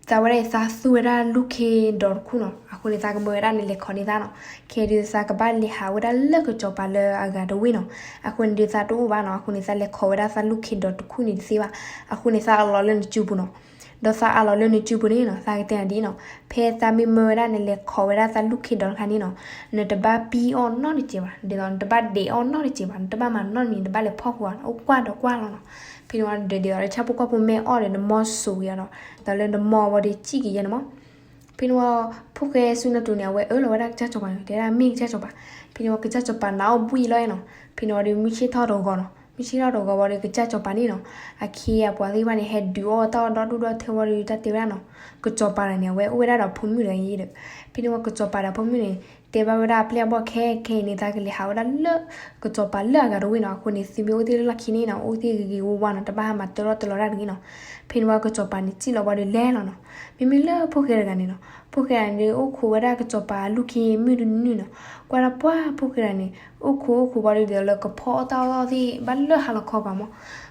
သးဝဲဒၣ်အံၤ သးသူၣ်ဝဲဒၣ်လူၢ်ခ့ဒီးတခူၣ်နီၤ, အဃိန့ၣ် သးကမၢဝဲဒၣ်နလဲၤခိးန့ၢ်သးနီၤ. ခဲဒုးသးကဘၣ်လဲၤဟးဝဲဒၣ်လၢကစီၤပၤလၢအဂၤတဝ့ၢ်နီၤ. အဃိန့ၣ်ဒုးသးတအိၣ်ဘၣ်နီၤ, အဃိန့ၣ် သးလဲၤခိးဝဲဒၣ်သးလူၢ်ခ့ဒီးတခူၣ်န့ၣ်တသ့ဘၣ်. အဃိန့ၣ် သးအးလီၤလၢနစုပူၤနီၤ. ဒီးသးအးလီၤလၢနစုပူၤန့ၣ်နီၤ, သးကတဲနၤဒ်အံၤနီၤ, ဖဲသးမ့ၢ်မၢဝဲဒၣ်နလဲၤခိးဝဲဒၣ်သးလူၢ်ခ့ဒီးတခါန့ၣ်နီၤ, နတဘၣ်ပံအီၣ်နီတစဲးဘၣ်, ဒ်သိးနတဘၣ်ဒဲးအီၣ်နီတစဲးဘၣ်, နတဘၣ်မၤနီတမံၤ, နတဘၣ်လဲၤဖီၣ်ဃုာ်အီၤ, အိၣ်ကွၢ်ဒီးကွၢ်လီၤနီၤ. ဖဲန့ၣ်ဝံၤဒီး ဒ်သိးလၢဆၣ်ဖိကီၢ်ဖိမ့ၢ်အီၣ်ဒီး နမီၢ်စိာ်က့ၤအီၤဒီး ဒ်သိးလၢနမီၢ်ဝံၤဒီး စံၣ်က့ၤယဲန့ၣ်မး. ဖဲန့ၣ်ဝံၤ ဖိၣ်ဃဲစုနၢတူၢ်န့ၣ် အဝဲအၢၣ်လီၤဝဲဒၣ်ကစၢ်စီၤပၤန့ၣ်, တဲဒၣ်မ့ၢ်ကစၢ်စီၤပၤ. ဖဲန့ၣ်ဝံၤ ကစၢ်စီၤပၤနၢ်အီၣ်ဘှံးလီၤနီၤ. ဖဲန့ၣ်ဝံၤဒီး မုၢ်ဆ့ၣ်ထီၣ်တဂီၤနီၤ, မုၢ်ဆ့ၣ်ထီၣ်တဂီၤဝံၤဒီး ကစၢ်စီၤပၤန့ၣ်နီၤ, အခ့အပှၤသ့ၣ်တဖၣ်န့ၣ် ဟဲဒုးအီၣ်တၢ်အီၣ်ဒီဒူၣ်ဒီထၢဝံၤဒီး တၢ်တဲဝဲဒၣ်နီၤ, ကစီၤပၤတဂၤန့ၣ် အဝဲအိၣ်ဝဲဒၣ်ဒီးဖိမုၣ်တဂၤအံၤဒီး, ဖဲန့ၣ်ဝံၤ ကစီၤပၤဒီးဖိမုၣ်န့ၣ် တဲဘၣ်ဝဲဒၣ်အပျဲၢ်အဘီၣ် ခဲခဲအံၤန့ၣ် သးကလဲၤဟးဝဲဒၣ်လၢ ကစီၤပၤလၢအဂၤတဝ့ၢ်နီၤ. အဃိန့ၣ် သုမ့ၢ်အိၣ်သ့ၣ်လၢလီၢ်ခံန့ၣ်နီၤ, အိၣ်သ့ၣ်ဂ့ၤဂ့ၤဝါဝါနီၤ, တဘၣ်ဟးမၤတရီတလီၤတၢ်တဂ့ၤနီၤ. ဖဲန့ၣ်ဝံၤ ကစီၤပၤန့ၣ် စံၣ်လီၤဝံၤဒီးလဲၤလီၤနီၤ. မ့မ့ၢ်လၢဖိၣ်ဃဲတဂၤန့ၣ်နီၤ, ဖိၣ်ဃဲတဂၤန့ၣ် အိၣ်ခိးဝဲဒၣ်ကစီၤပၤလူၢ်ခ့မုၢ်တနုာ်နီၤ. ကွၢ်ဒၣ်ပှၢ်ဖိၣ်ဃဲတဂၤန့ၣ် အိၣ်ခိးအိၣ်ခိးဝံၤဒီး ဒ်သိးလၢကဖီၣ်အီၣ်တၢ်အီၣ်သ့ၣ် ဘၣ်လၢဟါလီၤခီပၤမး.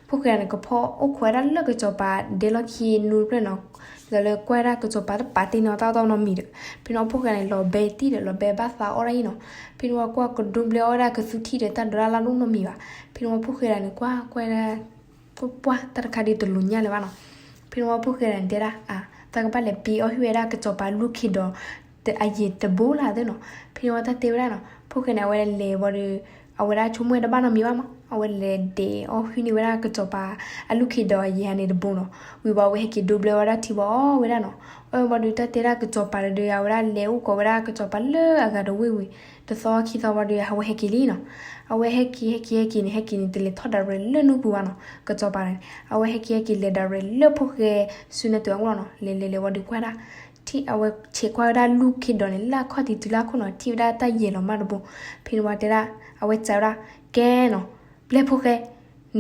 ဖိၣ်ဃဲတဂၤန့ၣ် ကဖီၣ်အိၣ်ခိးဝဲဒၣ်လၢကစီၤပၤဒဲလီၢ်ခံနူတဖျၢၣ်နီၤ, ဒ်သိးလၢကွၢ်ဒၣ်ကစီၤပၤတပာ်တ့ၢ်န့ၢ်အီၤတၢ်အီၣ်တၢ်အီနီတမံၤဒီး, ဖဲန့ၣ်ဝံၤ ဖိၣ်ဃဲတဂၤန့ၣ် လီၤဘဲတံၢ်ဒီး လီၤဘဲဘၣ်သးအီၣ်ဒၣ်အံၤနီၤ. ဖဲန့ၣ်ဝံၤ ကွၢ်ကဒိဘျဲအီၣ်ဝဲဒၣ်ကသူထံၣ်ဒီး တၢ်ဒိးတၢ်လၢ်ဒိၣ်နီတမံၤဘၣ်. ဖဲန့ၣ်ဝံၤ ဖိၣ်ဃဲတဂၤန့ၣ် ကွၢ်ကွၢ်ဒၣ် ပှၢ်တၢ်တခါဒုးတလိၤညါလၢၤဘၣ်နီၤ. ဖဲန့ၣ်ဝံၤ ဖိၣ်ဃဲတဂၤန့ၣ် တဲဒၣ် အါ သးကဘၣ်လဲၤပံအီၣ်ဟံၣ်ဝဲဒၣ်ကစီၤပၤလူၢ်ခ့ဒီး အယဲၢ်တဘိလၢသ့ၣ်နီၤ. ဖဲန့ၣ်ဝံၤ တၢ်တဲဝဲဒၣ်နီၤ, ဖိၣ်ဃဲန့ၣ် အဝဲလဲၤဝံၤဒီး အဝဲဒၣ်ဆိကမိၣ်ဝဲတဘၣ်နီတမံၤဘၣ်မး, အဝဲလဲၤဒဲးအီၣ်ဟံၣ်န့ၢ်ဝဲဒၣ်ကစီၤပၤအလူၢ်ခ့ဒီးအယဲၢ်န့ၣ်တဘိနီၤ. ဝံၤဘၣ် အဝဲဟဲက့ၤဒိဘျဲဝဲဒၣ်ထံဘၣ်အီၣ်ဝဲဒၣ်နီၤ. အၢ ဘၣ်ဒီး တၢ်တဲဒၣ်ကစီၤပၤဒီး အဝဲဒၣ်လဲၤအိၣ်ခိးဝဲဒၣ်ကစီၤပၤလၢအဂၤတဝ့ၢ်ဝံၤ တသီခံသီဘၣ်ဒီး အဝဲဟဲက့ၤလံနီၤ. အဝဲဟဲက့ၤ ဟဲက့ၤ ဟဲက့ၤန့ၣ် ဟဲက့ၤန့ၣ် တလဲၤထီၣ်ဒၣ်ရဲၣ်လၢနူပူၤဘၣ်နီၤ. ကစီၤပၤန့ၣ် အဝဲဟဲက့ၤ ဟဲက့ၤ လဲၤဒၣ်ရဲၣ်လၢ ဖိၣ်ဃဲစုနၢတူၢ်အအိၣ်လီၤနီၤ. လဲၤလဲၤလဲၤဝံၤဒီး ကွၢ်ဒၣ် ထံၣ်အဝဲဆဲးကွၢ်ဝဲဒၣ်လူၢ်ခ့ဒီးန့ၣ် လၢအခီၣ်ထံးတုၤလၢအခိၣ်နီၤ, ထံၣ်ဝဲဒၣ်တၢ်ယဲၢ်လီၤမၢ်တဘိ. ဖဲန့ၣ်ဝံၤ တဲဒၣ် အဝဲစံးဝဲဒၣ် ကဲနီၤ, ပျဲၢ်ဖိၣ်ဃဲ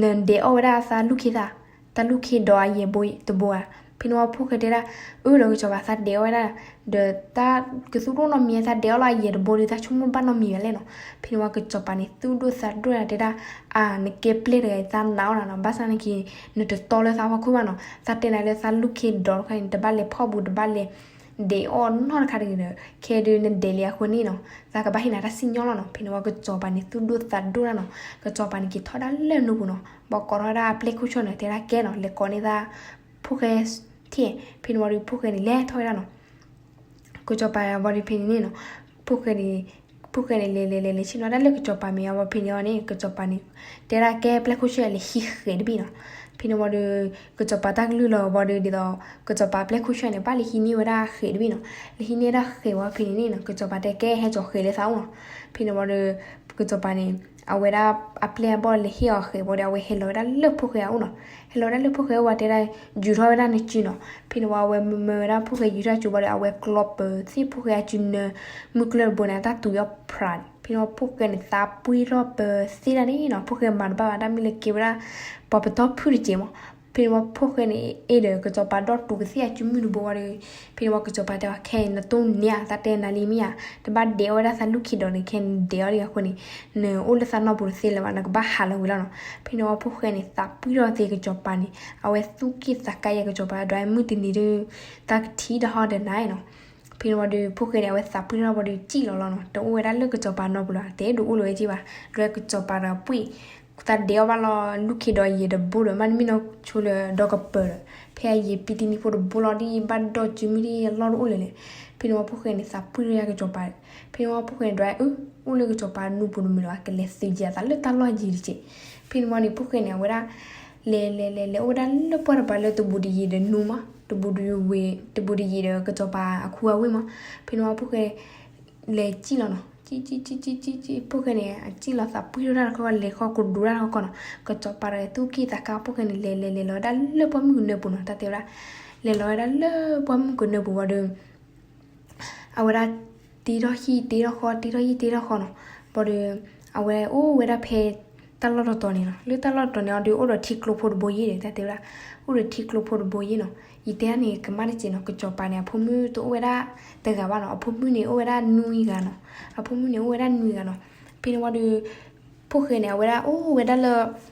နဒဲးအီၣ်ဝဲဒၣ်သးလူၢ်ခ့သၣ်, တၢ်လူၢ်ခ့ဒီးအယဲၢ်ဘိတဘိဧါ. ဖဲန့ၣ်ဝံၤ ဖိၣ်ဃဲတဲဒၣ် အၢ ဒီးကစီၤပၤ သးဒဲးအီၣ်ဝဲဒၣ် ဒီးတၢ်ကသူၣ်ဒိၣ်နီတမံၤ သးဒဲးအီၣ်လၢအယဲၢ်တဘိဒီး သးဆိကမိၣ်ဘၣ်နီတမံၤဘၣ်လဲၣ်နီၤ. ဖဲန့ၣ်ဝံၤ ကစီၤပၤန့ၣ် သူၣ်ဒိၣ်သးဒိၣ်ဒၣ် တဲဒၣ် အါ နကဲပျဲၢ်တဂၤ သးနာ်အီၤနၤနီၤ, ဘၣ်ဆၣ်နာ်က့ နတတီလၢသးဟီၣ်ခိၣ်ဘၣ်နီၤ. သးတဲနၤလၢသးလူၢ်ခ့ဒီးတခါန့ၣ် တဘၣ်လဲၤဖီၣ်ဘူး တဘၣ်လဲၤဒဲးအီၣ်နီတခါတဂ့ၤဒီး ခဲဒုးနဒဲးလံအဃိန့ၣ်နီၤ, သးကဘၣ်ဟ့ၣ်နၤတၢ်စံၣ်ညီၣ်လီၤနီၤ. ဖဲန့ၣ်ဝံၤ ကစီၤပၤန့ၣ် သူၣ်ဒိၣ်သးဒိၣ်ဒၣ်နီၤ. ကစီၤပၤန့ၣ် က့ၤထီၣ်ဒၣ်လၢနူပူၤနီၤ, ဘၣ်ကိးထီၣ်ဝဲဒၣ်အပျဲၢ်ခိၣ်ဆၢၣ်န့ၣ် တဲဒၣ်ကဲနီၤ, လဲၤကိးန့ၢ်သး ဖိၣ်ဃဲထံၣ်. ဖဲန့ၣ်ဝံၤဒီး ဖိၣ်ဃဲန့ၣ် လဲၤထီၣ်ဝဲဒၣ်နီၤ. ကစီၤပၤဝံၤဒီးဖဲန့ၣ်န့ၣ်နီၤ, ဖိၣ်ဃဲန့ၣ်, ဖိၣ်ဃဲန့ၣ် လဲၤလဲၤလဲၤလဲၤဆ့ၣ်နီၤဒၣ်လၢကစီၤပၤမဲာ်ညါဝံၤ ဖဲန့ၣ်အီၤန့ၣ် ကစီၤပၤန့ၣ် တဲဒၣ်ကဲပျဲၢ်ခိၣ်ဆၢၣ် လဲၤဟံးဃဲးတဘ့ၣ်နီၤ. ဖဲန့ၣ်ဝံၤဒီး ကစီၤပၤတၢ်ကလုၢ်လီၤဝံၤဒီး ဒ်သိး ကစီၤပၤပျဲၢ်ခိၣ်ဆၢၣ်န့ၣ် ဘၣ်လဲၤဟံးန့ၢ်ဝဲဒၣ်ဃဲးတဘ့ၣ်နီၤ. လဲၤဟံးန့ၢ်ဒၣ်ဃဲးဝံၤဖဲန့ၣ်န့ၣ်နီၤ ကစီၤပၤတဲကဲဟဲစိာ်ဃဲးလၢသးအိၣ်နီၤ. ဖဲန့ၣ်ဝံၤဒီး ကစီၤပၤန့ၣ် အဝဲဒၣ်အပျဲၢ်အဘီၣ်လဲၤဟ့ၣ်အီၤဃဲၤဘၣ်ဒီး အဝဲဟဲလီၤဝဲဒၣ်လၢဖိၣ်ဃဲအအိၣ်နီၤ. ဟဲလီၤဝဲဒၣ်လၢဖိၣ်ဃဲအအိၣ်ဝံၤတဲဒၣ် ယူၤထီၣ်ဝဲဒၣ်နစုနီၤ. ဖဲန့ၣ်ဝံၤအဝဲမၢဝဲဒၣ်ဖိၣ်ဃဲယူၤထီၣ်စုဘၣ်ဒီး အဝဲကျီပၢၤသ့ၣ်ဖိၣ်ဃဲအစုနၢ မုၢ်ကျၢၢ်တဘိန့ၣ် အတၢ်တူၤယီၣ်ဖြးန့ၣ်. ဖဲန့ၣ်ဝံၤဖိၣ်ဃဲန့ၣ် သးပှံၢ်ထီၣ်ပၢၤသ့ၣ်တၢ်န့ၣ်နီၤ. ဖိၣ်ဃဲမၤတဘၣ်ဘၣ် တၢ်မ့ၢ်လၢကဲဝဲဒၣ် ပှၤပတီၢ်ဖုၣ်တကဲးမး. ဖဲန့ၣ်ဝံၤဖိၣ်ဃဲန့ၣ် အဲၣ်ဒီးကစီၤပၤဒီးတူၤကသ့ၣ်အစုမုၢ်တဘိဝံၤဒီး ဖဲန့ၣ်ဝံၤကစီၤပၤတဲဝဲ ခဲအံၤနတိၢ်န့ၢ်ဧါ တၢ်တဲနၤလံမ့ၢ်ဧါ, တဘၣ်ဒဲးအီၣ်ဝဲဒၣ်သးလူၢ်ခံဒီးန့ၣ် ခဲအံၤနဒဲးအီၣ်လံအဃိန့ၣ် နအိၣ်လၢသးနီၢ်ပူၤတသ့လၢၤဘၣ် နကဘၣ်ဟးလီၤဝံၤလီၤနီၤ. ဖဲန့ၣ်ဝံၤဖိၣ်ဃဲန့ၣ် သးပှံၢ်ထီၣ်သ့ကစီၤပၤန့ၣ် အဝဲသူၣ်က့ၣ်သးကါယဲၢ်ကစီၤပၤဒီး မုၢ်တနံၤဒီး တၢ်ကထံၣ်တဟီၣ်ဒီးနၤနီၤ. ဖဲန့ၣ်ဝံၤဒီး ဖိၣ်ဃဲန့ၣ် အဝဲသးပှံၢ်ထီၣ်ဝံၤဒီး စံၣ်လီၤလီၤနီၤ. တအိၣ်ဝဲဒၣ်လၢကစီၤပၤနီၢ်ပူၤလၢၤ တဲဒုးအိၣ်လၢၤဝဲက့ၤဘၣ်. ဒီးကစီၤပၤဒီးပှ့ၢ် သးဒဲးအီၣ်ဘၣ်လီၤ လူၢ်ခံဒီးယဲၢ်တဘိဒီး မ့ၢ်နမ့ၢ်နီၢ်ဆိလၢဒီကပၢၤဒီး ဖဲအယံာ်ပံတနံၤဖိတဘိလီၤ ဒ်ဘၣ်ဒီးစုမုၢ်ဒ်အလီၢ်တအိၣ်လၢၤလဲၣ်. ဖဲန့ၣ်ဝံၤဖိၣ်ဃဲန့ၣ် သးပှံၢ်ထီၣ်ယဲၢ်ကစီၤပၤ. ဖဲန့ၣ်ဝံၤဖိၣ်ဃဲန့ၣ် ဒွးအု အိၣ်လၢကစီၤပၤနူပူၤတမုာ်လၢၤဘၣ် ကလဲၤသုးယံၤအသးလၢတၢ်လီၢ်ယံၤတက့ၢ်. ဖဲန့ၣ်ဝံၤန့ၣ် ဖိၣ်ဃဲန့ၣ် အဝဲဒၣ် လဲၤလဲၤလဲၤလဲၤအိၣ်ဝဲဒၣ်လၢပှၢ်တပၤလၢတဘူးတယံၤဒီးနူမး တဘူးတဝ့ၤ တဘူးတယံၤဒီးကစီၤပၤအခူအဝ့ၢ်မး. ဖဲန့ၣ်ဝံၤဖိၣ်ဃဲ လဲၤစံၣ်လီၤနီၤ. စံၣ်စံၣ်စံၣ်စံၣ်စံၣ်စံၣ် ဖိၣ်ဃဲန့ၣ် အစံၣ်လီၤသးပှံၢ်ထီၣ်တၢ်တခီ လဲၤဃီကဒိးတၢ်တခီနီၤ. ကစီၤပၤဒီးသူၣ်က့ၣ်သးကါ ဖိၣ်ဃဲန့ၣ် လဲၤလဲၤလဲၤလီၤဝဲဒၣ်လၢပှၢ်မုၢ်ကနၢပူၤနီၤ တၢ်တဲဝဲဒၣ်. လဲၤလီၤဝဲဒၣ်လၢပှၢ်မုၢ်ကနၢပူၤဝံၤဒီး အဝဲဒၣ်တ့ထီၣ်ဟံၣ်တ့ထီၣ်ဃီ တ့ထီၣ်ဟံၣ်တ့ထီၣ်ဃီနီၤ. ဘၣ်ဒီး အဝဲအိၣ်ဝဲဒၣ်ဖဲတၢ်လီၢ်တတီၤန့ၣ်နီၤ. လၢတၢ်လီၢ်တတီၤန့ၣ်အီၤဒီး အိၣ်ဒီးထံကျိဖိတဘိယ့ၣ်ဒီး တၢ်တဲဝဲဒၣ်. အိၣ်ဒီးထံကျိဖိတဘိယ့ၣ်နီၤ. ယတဲဒၣ်န့ၣ် ကမၣ်တစဲးနီၤ ကစီၤပၤန့ၣ် အဖိမုၣ်တအိၣ်ဝဲဒၣ်တဂၤဘၣ်နီၤ. အဖိမုၣ်န့ၣ်အိၣ်ဝဲဒၣ်နွံဂၤနီၤ. အဖိမုၣ်န့ၣ်အိၣ်ဝဲဒၣ်နွံဂၤနီၤ. ဖဲန့ၣ်ဝံၤဒီး ဖိၣ်ဃဲန့ၣ် အဝဲဒၣ်အိၣ်ဝဲဒၣ်လၢ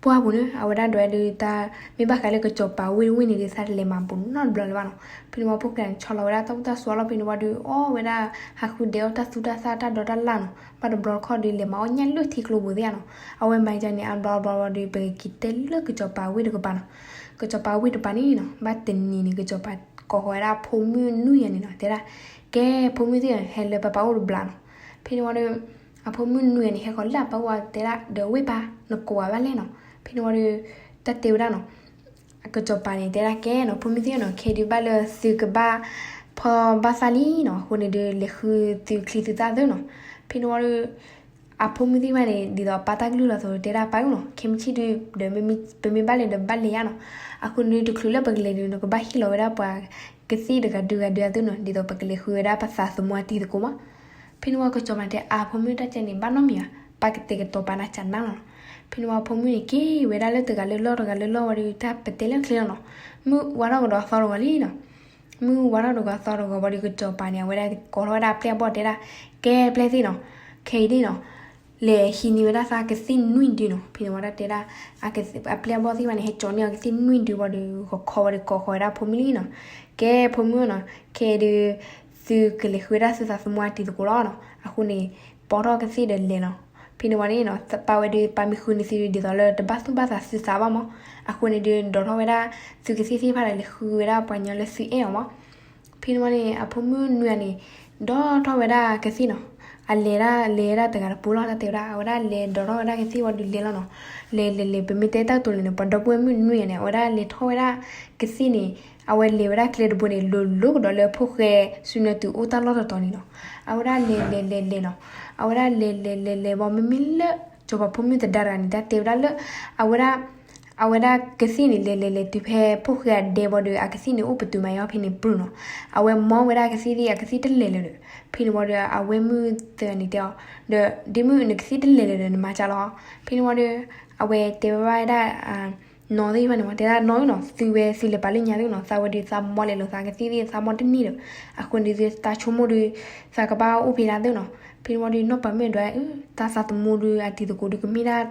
ပှၢ်ပူၤန့ၣ် အဝဲဒၣ်ဒွးဒုးတၢ် မ့ၢ်ဘၣ်ဃးလၢကစီၤပၤဝ့ၢ်တဝ့ၢ်န့ၣ်ဒီး သးတလဲၤမၤဘူးနီတဘျီလၢၤဘၣ်နီၤ. ဖဲန့ၣ်ဝံၤဖိၣ်ဃဲန့ၣ် ဆီလီၤဝဲဒၣ်တၢ်အိၣ်တၢ်ဆိးလီၤ ဖဲန့ၣ်ဝံၤဒီး အီၣ်ဝဲဒၣ် ဟးဃုဒဲးအီၣ်တၢ်သူတၢ်သၣ်တၢ်ဒိးတၢ်လၣ်နီၤ. ဘၣ်တဘျီတခီၣ်ဒီး လဲၤမၤအီၣ်ညၣ်လၢထံကျိပူၤသ့ၣ်ဧါနီၤ. အဝဲမၤဒ်န့ၣ် အဘျီဘျီဒီး ပကက့ၤတဲလၢကစီၤပၤဝ့ၢ်တကပၤနီၤ. ကစီၤပၤဝ့ၢ်တကပၤန့ၣ်နီၤ ဘၣ်တနံၤန့ၣ် ကစီၤပၤကိးဃီၤဝဲဒၣ်ဖိမုၣ်နွံဂၤန့ၣ်နီၤ တဲဒၣ် ကဲဖိမုၣ်သ့ၣ်ဧၢ ဟဲလၢပၢ်ပၢ်အိၣ်တဘျီနီၤ. ဖဲန့ၣ်ဝံၤဒီး အဖိမုၣ်နွံဂၤန့ၣ် ဟဲဃီၤလၢအပၢ်အိၣ်တဲဒၣ် ဒီးဝ့ၢ်ပၢ် နကိးဂၤဘၣ်လဲၣ်နီၤ. ဖဲန့ၣ်ဝံၤဒီး တၢ်တဲဝဲဒၣ်နီၤ အကစီၤပၤန့ၣ် တဲဒၣ်ကဲနီၤ ဖိမုၣ်သ့ၣ်နီၤ ခဲဒုးဘၣ်လၢသုကဘၣ်ဖီၣ်ဘၣ်သၣ်လံနီၤ အဃိန့ၣ်ဒီး လဲၤဃုသုချံသုသၣ်သုနီၤ. ဖဲန့ၣ်ဝံၤဒီး အဖိမုၣ်သ့ၣ်တဖၣ်န့ၣ် ဒ်သိးအပၢ်တၢ်ကလုၢ်လီၤအသိး တဲဒၣ်ပၢ်ဧၢနီၤ ခဲမုၢ်ဆ့ၣ်ဒီး ဒီးပမ့ၢ်ဘၣ်လဲၤဒီးဘၣ်လဲၤယါနီၤ. အဃိန့ၣ်ဒီး တချုးလၢပကလဲၤဒီး နကဘၣ်ဟ့ၣ်လီၤဝဲဒၣ်ပှၤကသ့ၣ်တဂၤဒုးဂၤဒုးအသုနီၤ ဒ်သိးပကလဲၤဃုဝဲဒၣ်ပသးသမူအတံၤသကိးမး. ဖဲန့ၣ်ဝံၤကစီၤပၤန့ၣ် အဖိမုၣ်တၢ်ကဲန့ၣ် ဘၣ်နီတမံၤဘၣ် ပကတဲာ်ကတီၤပာ်နၤကနၣ်လီၤနီၤ. ဖဲန့ၣ်ဝံၤအဖိမုၣ်န့ၣ် က့ၤဝဲဒၣ်လၢတဂၤလၢလီၢ်တဂၤလၢလီၢ်ဝံၤဒီး တၢ်ပတဲလၢချ့လီၤနီၤ. မုၢ်ဝါထီၣ်ကဒီးအသီတဂီၤလံနီၤ. မုၢ်ဝါထီၣ်တဂီၤအသီတဂီၤဝံၤဒီး ကစီၤပၤန့ၣ် အဝဲဒၣ်ကိးထီၣ်ဝဲဒၣ်အပျဲၢ်အဘီၣ်တဲဒၣ် ကဲပျဲၢ်သ့ၣ်နီၤ ခဲအံၤန့ၣ်နီၤ လဲၤဟံးန့ၢ်ဝဲဒၣ်သးကသ့ၣ်နွံဒုနီၤ. ဖဲန့ၣ်ဝံၤတၢ်တဲဒၣ် အပျဲၢ်အဘီၣ်သ့ၣ်တဖၣ်န့ၣ် ဟဲကၠီန့ၢ်အီၤကသ့ၣ်နွံဒုဝံၤဒီး ဂီၤခီဝံၤဒီးကိးဃီၤဝဲဒၣ်ဖိမုၣ်လံနီၤ. ကဲဖိမုၣ်နီၤ ခဲအံၤဒီး သုကလဲၤဃုဝဲဒၣ်သုသးသမူအတံၤသကိးလီၤနီၤ. အဃိန့ၣ် ပိာ်ထီၣ်ကသ့ၣ်ဒီးလဲၤလီၤ. ဖဲန့ၣ်ဝံၤန့ၣ်နီၤ ပၢ်ဝဲဒီးပၢ်မ့ၢ်ဃုန့ၢ်သုဒ်သိးလၢတဘၣ်သူၣ်ဘၣ်သးသုသးဘၣ်မး. အဃိန့ၣ်ဒီး ဒိးထီၣ်ဝဲဒၣ်သုကသ့ၣ်သ့ၣ်တဖၣ်ဒီး လဲၤဃုဝဲဒၣ်ပှၤညီလၢသုအဲၣ်အီၤမး. ဖဲန့ၣ်ဝံၤန့ၣ် အဖိမုၣ်နွံဂၤန့ၣ် ဒိးထီၣ်ဝဲဒၣ်ကသ့ၣ်နီၤ. အလဲၤဒၣ်လဲၤဝဲဒၣ်တဂၤတပူၤလီၤ တၢ်တဲဝဲဒၣ် အဝဲဒၣ်လဲၤဒိးထီၣ်ဝဲဒၣ်ကသ့ၣ်ဝံၤဒီးလဲၤလီၤနီၤ. လဲၤလဲၤလဲၤ ပမ့ၢ်တဲတၢ်ကတိၤလၢန့ၣ် ပှၤဒီပုၢ်ဝဲၢ်မုၣ်နွံဂၤန့ၣ် အဝဲဒၣ်လဲၤထီၣ်ဝဲဒၣ်ကသ့ၣ်န့ၣ် အဝဲလဲၤဝဲဒၣ်ကျဲတဘိန့ၣ် လိၤလိၤကဒီးလၢဖိၣ်ဃဲစုနၢတုၤအိၣ်တၢ်လီၢ်တတီၤန့ၣ်နီၤ. အဝဲဒၣ်လဲၤလဲၤလဲၤလဲၤနီၤ. အဝဲဒၣ်လဲၤလဲၤလဲၤလဲၤဘၣ် မ့မ့ၢ်လၢ စီၤပၤဖိမုၣ်သဒါတဂၤန့ၣ် တၢ်တဲဝဲဒၣ်လၢ အဝဲဒၣ် အဝဲဒၣ်ကသ့ၣ်န့ၣ် လဲၤလဲၤလဲၤတုၤဖဲဖိၣ်ဃဲအဒဲဘၣ်ဒီး အကသ့ၣ်န့ၣ်အိၣ်ပတုာ်မးယီၤဖဲန့ၣ်ပြူၤနီၤ. အဝဲမီဝဲဒၣ်ကသ့ၣ်သ့ၣ် အကသ့ၣ်တလဲၤလၢၤဒီး ဖဲန့ၣ်ဝံၤဒီး အဝဲမုၣ်သၢဂၤန့ၣ်တဲအီၤ ဒီး ဒ့မုၣ်နကသ့ၣ်တလဲၤလၢၤဒီး နမၤကၢ်လီၤ. ဖဲန့ၣ်ဝံၤဒီး အဝဲတဲဝဲဒၣ် နီၢ်သ့ၣ်တဖၣ်န့ၣ် တဲဒၣ်နီၢ်နီၤ သုဝဲသုလဲၤပာ်လၢညါသုနီၤ သးဝဲဒီးသးမီလဲၤလိာ်သးကသ့ၣ်သ့ၣ် သးမီတန့ၢ်ဒီး အဃိန့ၣ်ဒီး သးဆိကမိၣ်ဒီး သးကဘၣ်အိၣ်ဖဲဒၣ်သုနီၤ. ဖဲန့ၣ်ဝံၤဒီး နီၢ်ပၤမုၣ်ဒွး တၢ်သးသမူဒီးအတံၤသကိးဒီးကမ့ၢ်ဒၣ်